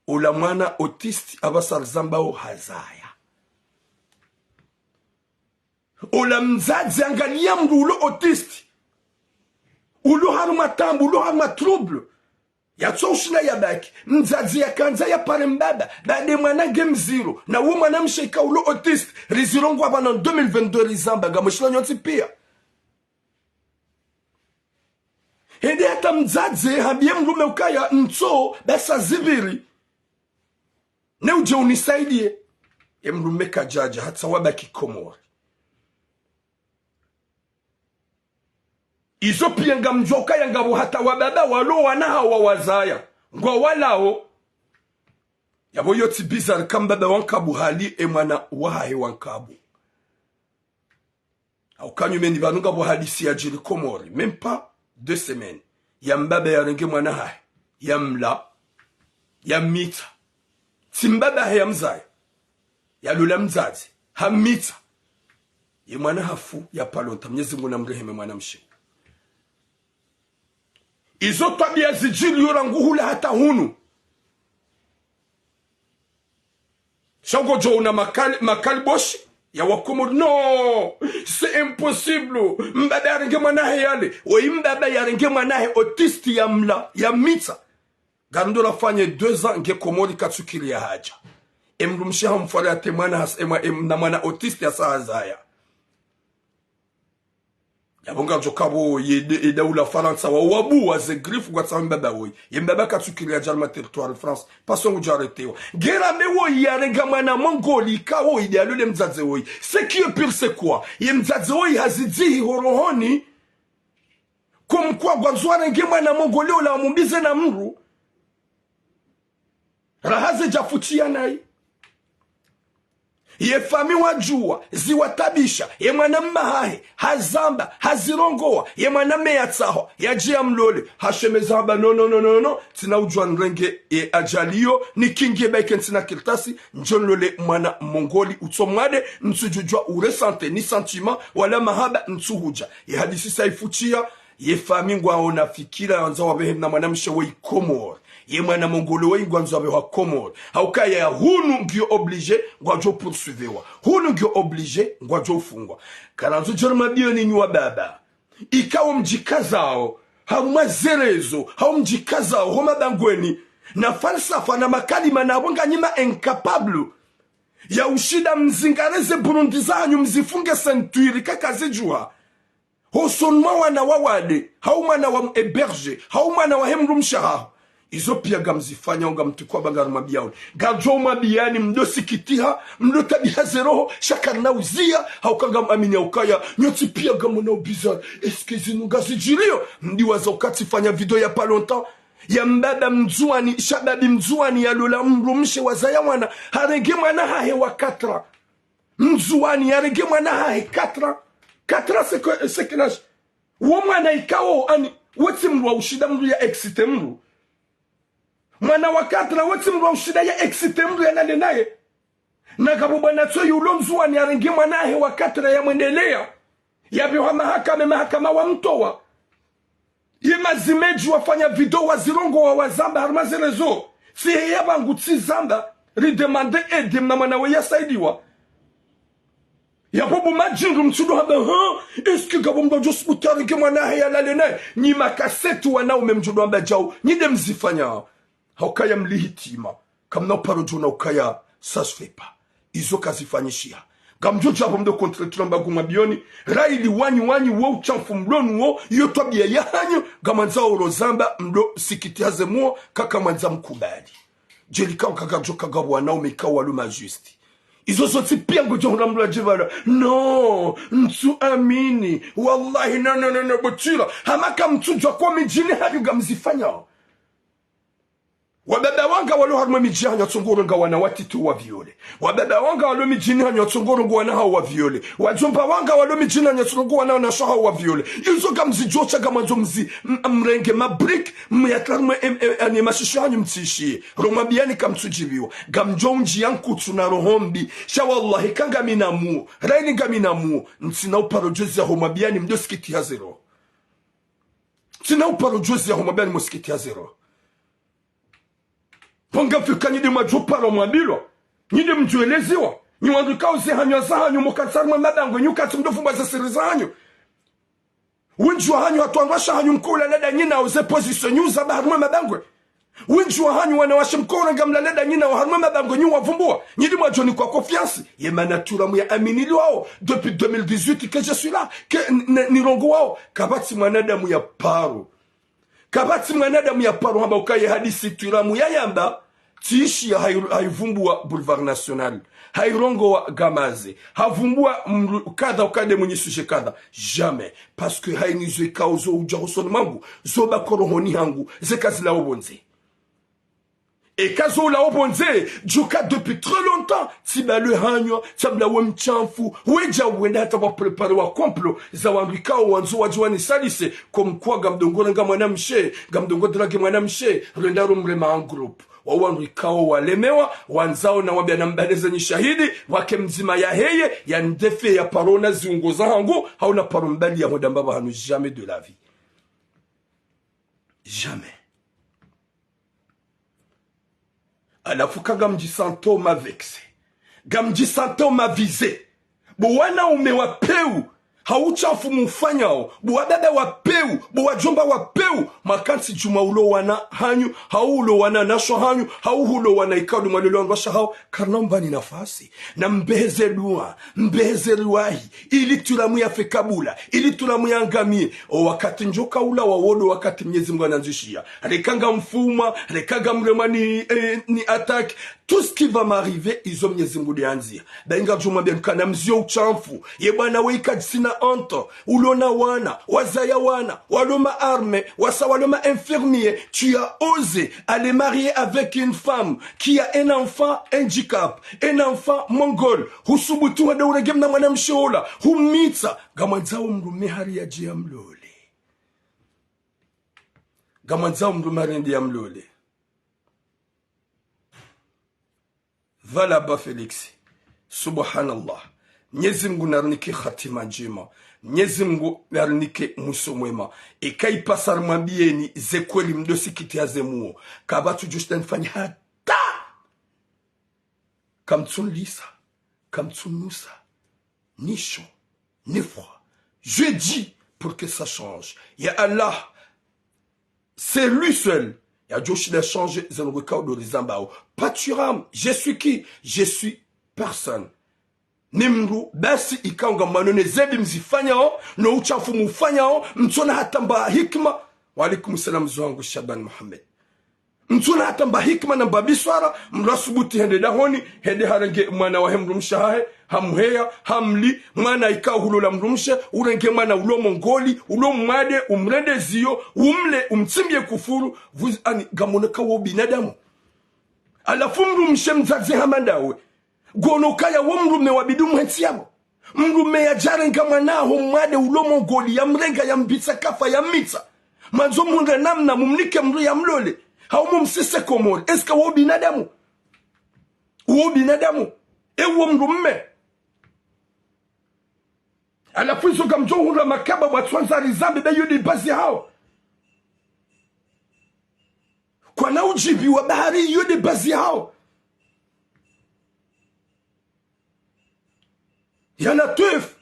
Ola mwana autiste apvasa rizambao hazaya. Ola mdzadze angaliya mdru ulo autiste. Ulo harumwa taabu, ulo harumwa trouble. Yatso ushinda yabaki. Mdzadze yakandza yapare mbaba. Baada ye mwana nge mdziro. Na wo mwana mshe ika ulo autiste. Rizirongowa pvanu en deux mille vingt-deux rizamba. Ngamweshilao nyontsi piya. Hende hata mdzadze hambiye mdrumme ukaya ntso basa zipviri. Ne udje unisaidiye. Ye mdrumme kadjadja hata wabaki Komori. Izo piya ngamdjuwa ukaya ngapvo hata wababa walo wana hawo wazaya. Ngwawalao. Yapvo iyo tsi bizarre ka mbaba wa nkabu hali ye mwana wahahe wa nkabu. Hauka nyumeni pvanu ngapvo hadisi yadjiri Komori, même pas deux semaines. Ya mbaba yarenge mwana hahe, yamla, yamitsa. Tsi mbaba hahe ya mzaya, yalola mdzadze, hamitsa. Ye mwana hafu, ya pas longtemps, Mnyezi Mungu namreheme mwana mshe. Izo twabiya zidjiri yo rangu hula hata hunu. Sha ngodjo ona makali, makali boshi ya Wakomori. Non, c'est impossible. Mbaba yarenge mwana hahe yale. Woyi mbaba yarenge mwana hahe autiste yamla, yamitsa. Ngaridjo lafanye deux ans nge Komori katsukiri ya hadja. Ye mdrumshe hamfwari hata ye mwana has-, ye mwa-, ye mna mwana autiste hasa hazaya. Yapvo ngadjo kapvo ye de-, ye daula Farantsa wa wabuwa ze griffes ngwatsaho mbaba woyi. Ye mbaba katsukiri ya dja harumwa territoire France. Parce que ngudjo arrêtéwa. Nge rambe woyi yarenga mwana Mongoli ka woyi de yalole mdzadze woyi. Ce qui est pire, c'est quoi ? Ye mdzadze woyi hazidzihi ho rohoni. Comme quoi ngwandzo warenge mwana Mongoli ola wamumbize na mdru. Raha zidja futsiya nayi. Ye famiyi wadjuwa, ziwatabisha, ye mwana mme hahe, hazamba, hazirongowa, ye mwana mme yatsahwa, yadje yamlole, hashemeza hamba, non, non, non, non, non, tsina udjuwa nirenge ye ajali iyo, nikinge baike ntsina kartasi, ndjo nilole mwana Mongoli, utso mwade, ntsudjudjuwa uressentir ni sentiment, wala mahaba, ntsuhudja. Ye hadisi sa ifutsiya, ye famiyi ngwaona fikira yandza wapvehe mna mwana mshe woyi Komori. Ye mwana Mongoli woyi ngwandzo wapvehwa Komori. Haukaya hunu ngiyo obligé, ngwadjo poursuivewa. Hunu ngiyo obligé, ngwadjo ufungwa. Karandzo djeri mabiyoni nyi wababa. Ikao mdjikazao, harumwa ze réseaux, hau mdjikazao, ho mabangweni. Na falsafa, na makalima, na apvo nganyi ma incapable. Ya ushinda mzingare ze burundu zahanyu mzifunge ceinture kakazidjuwa. Hosoni mwa wana wawade, hau mwana wa hébergé, hau mwana wahe mdrumshe haho. Izo piya ngamzifanyao ngamtukwa ba ngarimwambiyao. Ngamdjo mwambiyani mdo sikitiha, mdo tabiha ze roho, sha karina uziya, hauka ngamwamini haukaya, nyontsi piya ngamwonao bizarre. Est-ce que zinu ngazidjiriyo ? Mdiwaza uka tsifanya vidéo ya pas longtemps. Ya mbaba mndzuwani, shababi mndzuwani, yalola mdrumshe wazaya mwana, harenge mwana hahe wa quatre ans. Mndzuwani yarenge mwana hahe quatre ans. Quatre ans, c'est que, c'est quel âge ? Wo mwana ikao, ani, Wetsi mndru wa ushinda mndru ya exciter mndru. Mwana wa quatre, wetsi mndru wa ushinda ya exciter mndru ya lale naye. Na ngapvo bwana tsoyi ulo Ndzuwani yarenge mwana wahe wa quatre ya mwendelea. Yapvehwa mahakama, mahakama wamtowa. Ye mazimedji wafanya video wazirongowa wazamba harumwa ze réseaux. Tsi heya pvangu tsi zamba, ri demander aide mna mwana we ya saidiwa. Yapvo bo madjindru mtsudo hamba, ha? Est-ce que ngapvo mndru djo subuti yarenge mwana wahe ya lale naye? Nyi makaseti wanaume mdjo do hamba djau, nyi nde mzifanya. Haukaya mlihitima. Kamna uparo djona ukaya, ça se fait pas. Izo kazifanyishiha. Ngamdjo dja pvo mdo contre tramba guma bioni. Raili wanyu wanyu wo utshafu mlo nuwo, iyo twabiya yahanyu, ngamwandzao uro zamba mdo sikitiha ze muo, kaka mwandza mkubali. Djeli kao kaka djo kaka wanaume kao walo majusti. Izo zontsi piya ngodjo hura mndru adje pvala. Non, ntsu amini. Wallahi, non, non, non, non, botila. Hama kamtsudjuwa ko midjini hanyu ngamzifanyao. Wababa wanga walo harumwa midji hanyu watsongo uronga wana watiti wa viole. Wababa wanga walo midjini hanyu watsongo uronga wana hawo wa viole. Wadjomba wanga walo midjini hanyu watsongo uronga wana wanashe hawo wa viole. Izo ngamzidjo sha ngamwandzo mzi, m-, mrenge mabrique, myatla harumwa em-, em-, ani mashisho hanyu mtsishiye. Ro mwambiyani kamtsudjibiwa. Ngamdjo undjiya nkutsu na roho mbi. Sha wallahi ka ngamina muo. Raili ngamina muo. Ntsina uparo djo ziya ho mwambiyani mdo sikitiha ze roho. Ntsina uparo djo ziya ho mwambiyani mdo sikitiha ze roho. Pvanga fika nyi nde mwadjo paro mwambilwa. Nyi nde mdjo eleziwa. Nyi wandru kao ze hanyu za hanyu mkantsi harumwa mabangwe, nyi ukantsi mdo fumbwa ze siri za hanyu. Wendji wa hanyu hatwandwa sha hanyu mko ula lada nyi nao ze position nyi uzamba harumwa mabangwe. Wendji wa hanyu wanawashe mko ula ngamla lada nyi nao harumwa mabangwe nyi wavumbuwa. Nyi nde mwadjo nikwa confiance. Ye mana turamu ya aminilwao. Depuis deux mille dix-huit que je suis là. Que n-, n-, nirongowao. Kapvatsi mwanadamu ya paro. Kapvatsi mwanadamu ya paro hamba ukaya ye hadisi turamu ya yamba, tsi ishiya hayi-, hayivumbuwa Boulevard National, hayirongowa Gamaze, havumbuwa mndru kadha ukaya nde mwenye sujet kadha. Jamais. Parce que hayini zo ikao zo udja hosoni mwangu, zo baki rohoni hangu, ze kazilawo pvondze. Eka zo ulawo pvondze, djuka depuis très longtemps, tsi balwe hanywa, tsi mlawe mtshafu, wedja wenda hata wa préparer wa complot, za wandru ikao wandzo wadje wanisalise, comme quoi ngamdongo renga mwanamshe, ngamdongo drague mwanamshe, renda ro mrema en groupe. Wa wandru ikao walemewa, wandzao na wambia na mbale ze nyi shahidi, wake mdzima ya heye, ya ndefe ya paro na ziungo za hangu, hau na paro mbali ya ho damba pvahanu jamais de la vie. Jamais. Halafu ka ngamdjisantao mavexé, ngamdjisantao mavisé. Bo wanaume wa pewu, ha utshafu mufanyao, bo wababa wa pewu, bo wadjomba wa pewu, mwakantsi djumwa ulo wana hanyu, hau ulo wanashe hanyu, hau ulo wana ikao mwalelo wandru washe hao, karina umbani nafasi. Na mbeheze dua, mbeheze riwahi, ili turamu yafe kabula, ili turamu yangamiye. O wakati ndjo kaula wa wodo wakati Mnyezi Mungu anandzishiya. Reka ngamfumwa, reka ngamremwa ni, eh, ni attaque. Tout ce qui va m'arriver, izo Mnyezi Mungu nde yandziya. Ba inga djumwa be mkana mzio utshafu. Ye bwana we ikadjisina honte. Ulo na wana, wazaya wana, walo ma armée, wasa walo ma infirmier. Tu as osé aller marier avec une femme qui a un enfant handicap, un enfant mongol. Husubutu wende urenge mna mwanamshe ola, humitsa. Ngamwandzao mdrume hari yadje yamlole. Ngamwandzao mdrume hari yadje yamlole. Pvala ba Félix. Subhanallah. Mnyezi Mungu narinike hatima ndjema. Mnyezi Mungu narinike mwiso mwema. Eka ipasa rimwambiyeni ze kweli mdo sikitiha ze muo. Kapvatsu djushinda nifanye hata. Kamtsunlisa, kamtsunusa, ni chaud, ni froid. Je dis pour que ça change. Ya Allah, c'est lui seul yadjoshinda changer ze ndrongoo ikao ndo rizambao. Panthuram, je suis qui? Je suis personne. Ni mdru basi ikao ngamwonao ne zembi mzifanyao, no utshafu mufanyao, mtsona hata mba hikima. Wa alaikum salam, mze wangu Shaban Mohamed. Mtsona hata mba hikima na mba biswara, mdru asubuti hende dahoni, hende harenge mwana wahe mdrumshe hahe, hamheya, hamli, mwana ikao hulola mdrumshe, urenge mwana ulo mongoli, ulo mwade, umrende ziyo, umle, umtsimbiye kufuru, vuzi ani ngamwonao ka wo binadamu. Halafu mdrumshe mdzadze hama ndawe, ngono kaya wo mdrume wabidi umwentsi yapvo. Mdrume yadjarenga mwana haho mwade ulo mongoli, yamrenga, yambitsa kafa, yammitsa. Mwandzo mhundre namna mumnike mdru yamlole, hau mumsise Komori. Est-ce que wo binadamu? Wo binadamu? E wo mdru mme? Halafu izo ngamdjo hundra makaba watswandza rizambe be yo nde bazi yahawo. Kwana udjibiwa bahari yo nde bazi yahawo. Ya Latwif,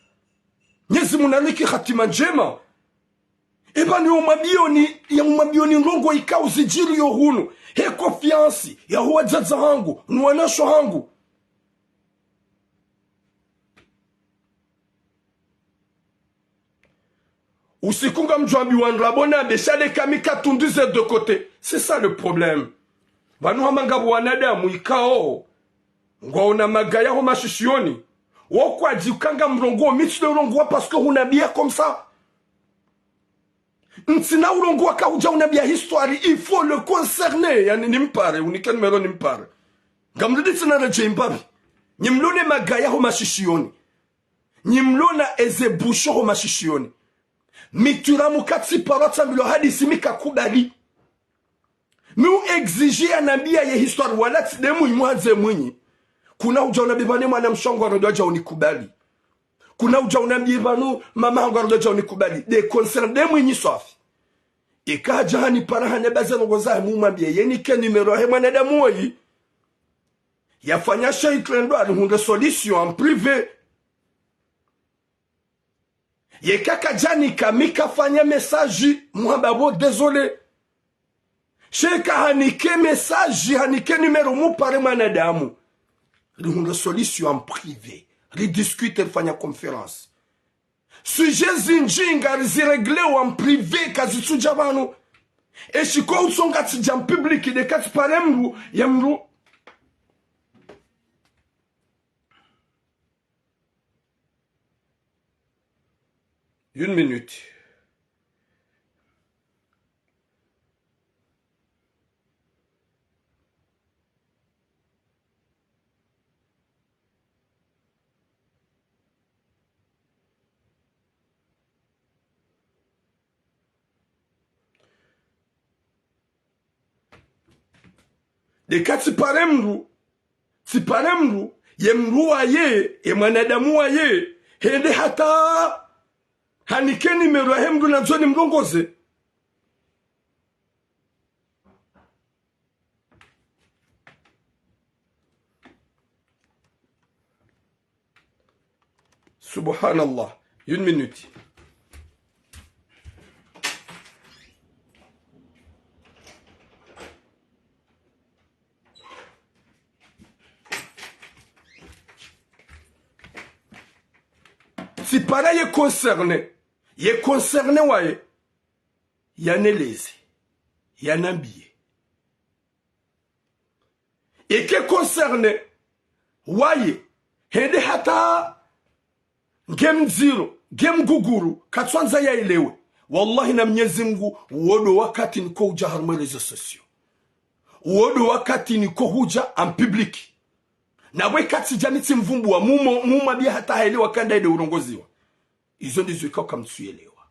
Mnyezi Mungu nanike hatima ndjema. Eba ni umwambioni, ya umwambioni ndrongo ikao zidjiriyo hunu. He confiance, ya huwa dzadza hangu, ni wanasho hangu. Usiku ngamdjo ambiwa ndrabo na be sha nde kami katundize de côté. C'est ça le problème. Pvanu hama ngapvo wanadamu ikao ngwaona magaya ho mashishiyoni. Wo kwadji ukanga mrongoa, mi tsi nde urongoa parce que hunambia comme ça. Ntsina urongoa ka hudja unambia histoire, il faut le concerner. Yani nimpare, unike numéro nimpare. Ngamrudi tsina redjei mbapvi. Nyi mlona magaya ho mashishiyoni. Nyi mlona eze busho ho mashishiyoni. Mi Twiramu katsiparwa tsambilwa hadisi mi kakubali. Mi u exiger yanambia ye histoire wala tsi nde mwinyi muhandze mwinyi. Kuna udja unambie pvanu mwanamshe wangu arodo adja unikubali. Kuna udja unambie pvanu mama hangu arodo adja unikubali. Nde concerne nde mwinyi swafi. Eka hadja hanipara haneba ze ndrongo zahe mumwambie ye nike numéro yahe mwanadamu woyi. Yafanya sha itrendo arihundre solution en privé. Yeka kadjanika mi kafanya message muhamba bo désolé. Sha eka hanike message, hanike numéro mupare mwanadamu. Rihundre solution en privé. Ridiscute, rifanya conférence. Sujet zindji ngariziregleo en privé kazitsudja pvanu. Eshiko utsonga tsidja en public nde katsipare mdru, ye mdru. Une minute. Nde katsipare mdru, tsipare mdru, ye mdru waye, ye mwanadamu waye, hende hata hanike numéro yahe mdru nandzo nimrongoze. Subhanallah. Une minute. Tsipara ye concerné. Ye concerné waye. Yaneleze. Yanambie. Eke concerné waye, hende hata nge mdziro, nge mguguru, katswandza yaelewe. Wallahi na Mnyezi Mungu, wo ndo wakati niko hudja harumwa réseaux sociaux. Wo ndo wakati niko hudja en public. Na we katsidja nitsimvumbua, mumo, mumwambia hata haelewa kanda ende urongoziwa. Izo ndizo ikao kamtsuelewa.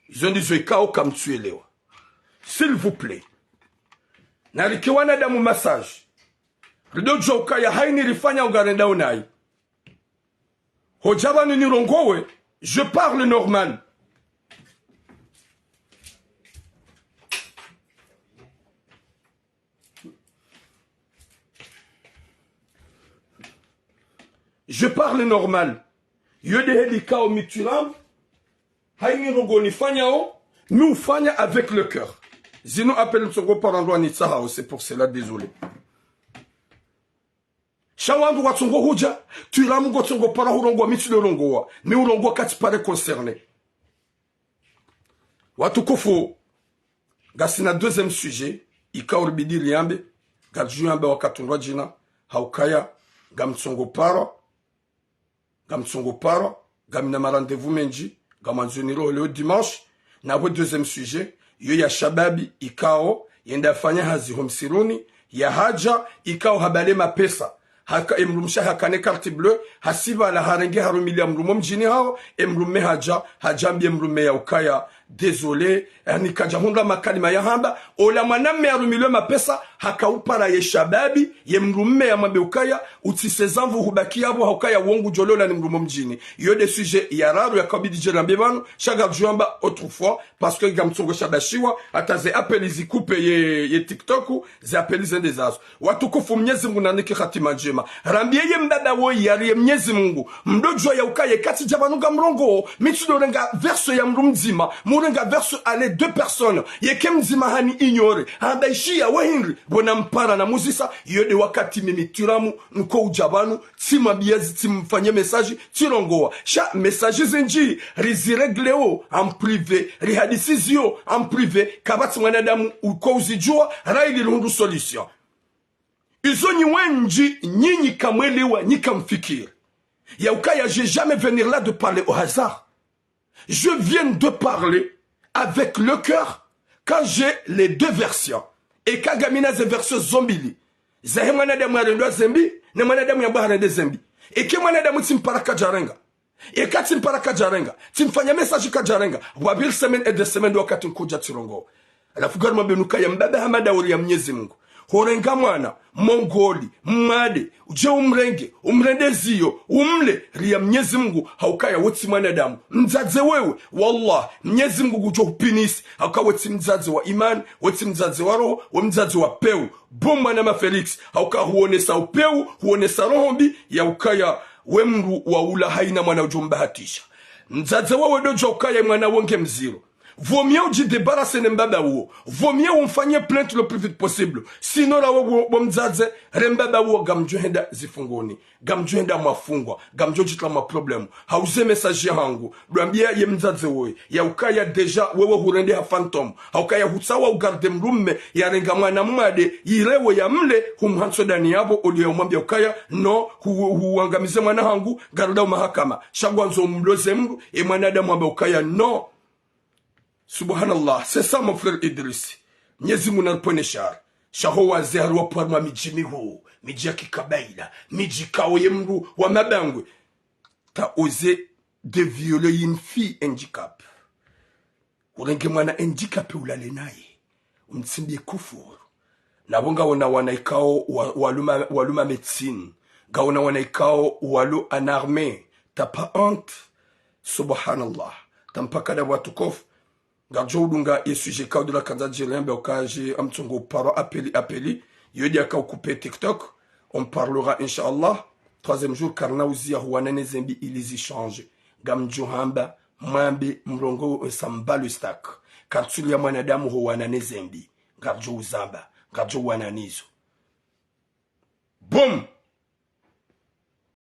Izo ndizo ikao kamtsuelewa. S'il vous plaît. Narike wanadamu message. Ridodjua ukaya haini rifanya ungarenda unayi. Hodja pvanu nirongowe, je parle normal. Je parle normal. Yo nde heli ikao mi Twiramu. Haini ndrongo nifanyao, mi ufanya avec le cœur. Zinu appel ntsongo para ndo wanitsahao, c'est pour cela, désolé. Sha wandru watsongo hudja, Twiramu ngotsongo para hurongoa, mi tsi nde urongoa, mi urongoa katsipare concerné. Watukufu, ngasina deuxième sujet, ikao ribidi riambe, ngaridjo yamba wakati ndo wadjina, ha ukaya, ngamtsongo para, ngamtsongo para, ngamina ma rendez-vous mendji, ngamwandzo niroho leo dimanche, na pvo deuxième sujet, yo ya shababi, ikao, yenda fanya hazi ho msiruni, yahadja, ikao habale mapesa. Haka, emdrumshe hakane carte bleue, hasipvala harenge harumilia mdrume mdjini hawo, emdrume hadja, hadja ambie mdrume ya ukaya, Désolé, yani kadjahundra makalima ya hamba. Ola mwanamme yarumilwe mapesa, haka upara ye shababi, ye mdrumme yamwambe ukaya, utsise zamvu hubaki yapvo, haukaya wo ngudjolola ni mdrumme mdjini. Iyo nde sujet ya raru yakabidi dje rambe pvanu, sha ngardjo yamba autre fois, parce que ngamtsongo shabashiwa, hata ze appel zikupe ye, ye TikTok, ze appel zende zazo. Watukufu, Mnyezi Mungu nanike hatima ndjema. Rambiye ye mbaba woyi yariye Mnyezi Mungu. Mdodjuwa ya ukaya ye kati dja pvanu ngamrongoo, mi tsidorenga verso ya mdru mdzima, murenga verso à les deux personnes. Yeke mdzima hani ignorer. Hamba ishiya we hindri, pvo nampara namuzisa, iyo nde wakati mimi Tiramu, nkoudja pvanu, tsimwambiya zi, tsimfanye message, tsirongowa. Sha message zindji, riziregleo en privé, rihadisi ziyo en privé, kapvatsi mwanadamu ukouzidjuwa, rayili rihundru solution. Izo nyi wendji, nyinyi kamwelewa, nyi kamfikiri. Ya ukaya, je jamais venir là de parler au hasard. Je viens de parler avec le cœur quand j'ai les deux versions. Eka ngamina ze version zo mbili. Zahe mwanadamu yarendwa zembi, ne mwanadamu yambwa harende zembi. Eke mwanadamu tsimpara kadjarenga. Eka tsimpara kadjarenga. Tsimfanya message kadjarenga. Pvwapviri semaine et deux semaines ndo wakati nkoudja tsirongowa. Halafu ngarimwambiyo ukaya mbaba Hamada wariya Mnyezi Mungu. Horenga mwana, mongoli, mmade, udje umrenge, umrende ziyo, umle, riya Mnyezi Mungu, haukaya we tsi mwanadamu. Mdzadze wewe, wallah, Mnyezi Mungu ngudjo hupinisi, haukaya we tsi mdzadze wa imani, we tsi mdzadze wa roho, we mdzadze wa pewu. Bo mwana ma Felix, haukaya huonesa upewu, huonesa roho mbi, ya ukaya we mdru wa ula hayina mwana udjo mbahatisha. Mdzadze wewe ndodjuwa ukaya mwana wo nge mdziro. Vaut mieux udjidébarrasser ne mbaba uwo. Vaut mieux umfanye plainte le plus vite possible. Sinon rawe bo, bo mdzadze, re mbaba uwo ngamdjo henda zifungoni. Ngamdjo henda mwafungwa. Ngamdjo djitria mwa problème. Hauze message yahangu. Ndo wambiya ye mdzadze woyi. Ya ukaya déjà wewe hurendeha fantôme. Haukaya hutsaha ugarde mdrumme. Yarenga mwana mmade. Yirewe yamle. Humhantso dani yapvo. Oliyo ya umwambiya ukaya. Non. Hu, huangamize mwana hangu. Ngaridao mahakama. Sha ngwandzo umloze mdru. Ye mwanadamu hamba ukaya. Non. Subhanallah, c'est ça mon frère Idriss. Mnyezi Mungu naripvwene shari. Sha ho wazee hari wapvwa harumwa midji mihuu, midji ya kikabaila, midji ikao ye mdru wa mabangwe. T'as osé de violer une fille handicapée. Urenge mwana handicapé ulale naye. Umtsimbiye kufuru. Napvo ngawona wana ikao wa, waluma, waluma médecine. Ngawona wana ikao walo en armée. T'as pas honte? Subhanallah. Tampaka da watukufu. Ngardjo udunga ye sujet ikao ndo rakandza djirembe ukaya dje ngamtsongo uparwa appel, appel. Iyo nde yakao coupé TikTok. On parlera, Inch'Allah. Troisième jour, karina uziya huwana ne zembi ili zi change. Ngamdjo hamba, mwambe, mrongowe, sambalu stack. Kartsuliya mwanadamu huwana ne zembi. Ngardjo uzamba, ngardjo uwana nizo. Boum!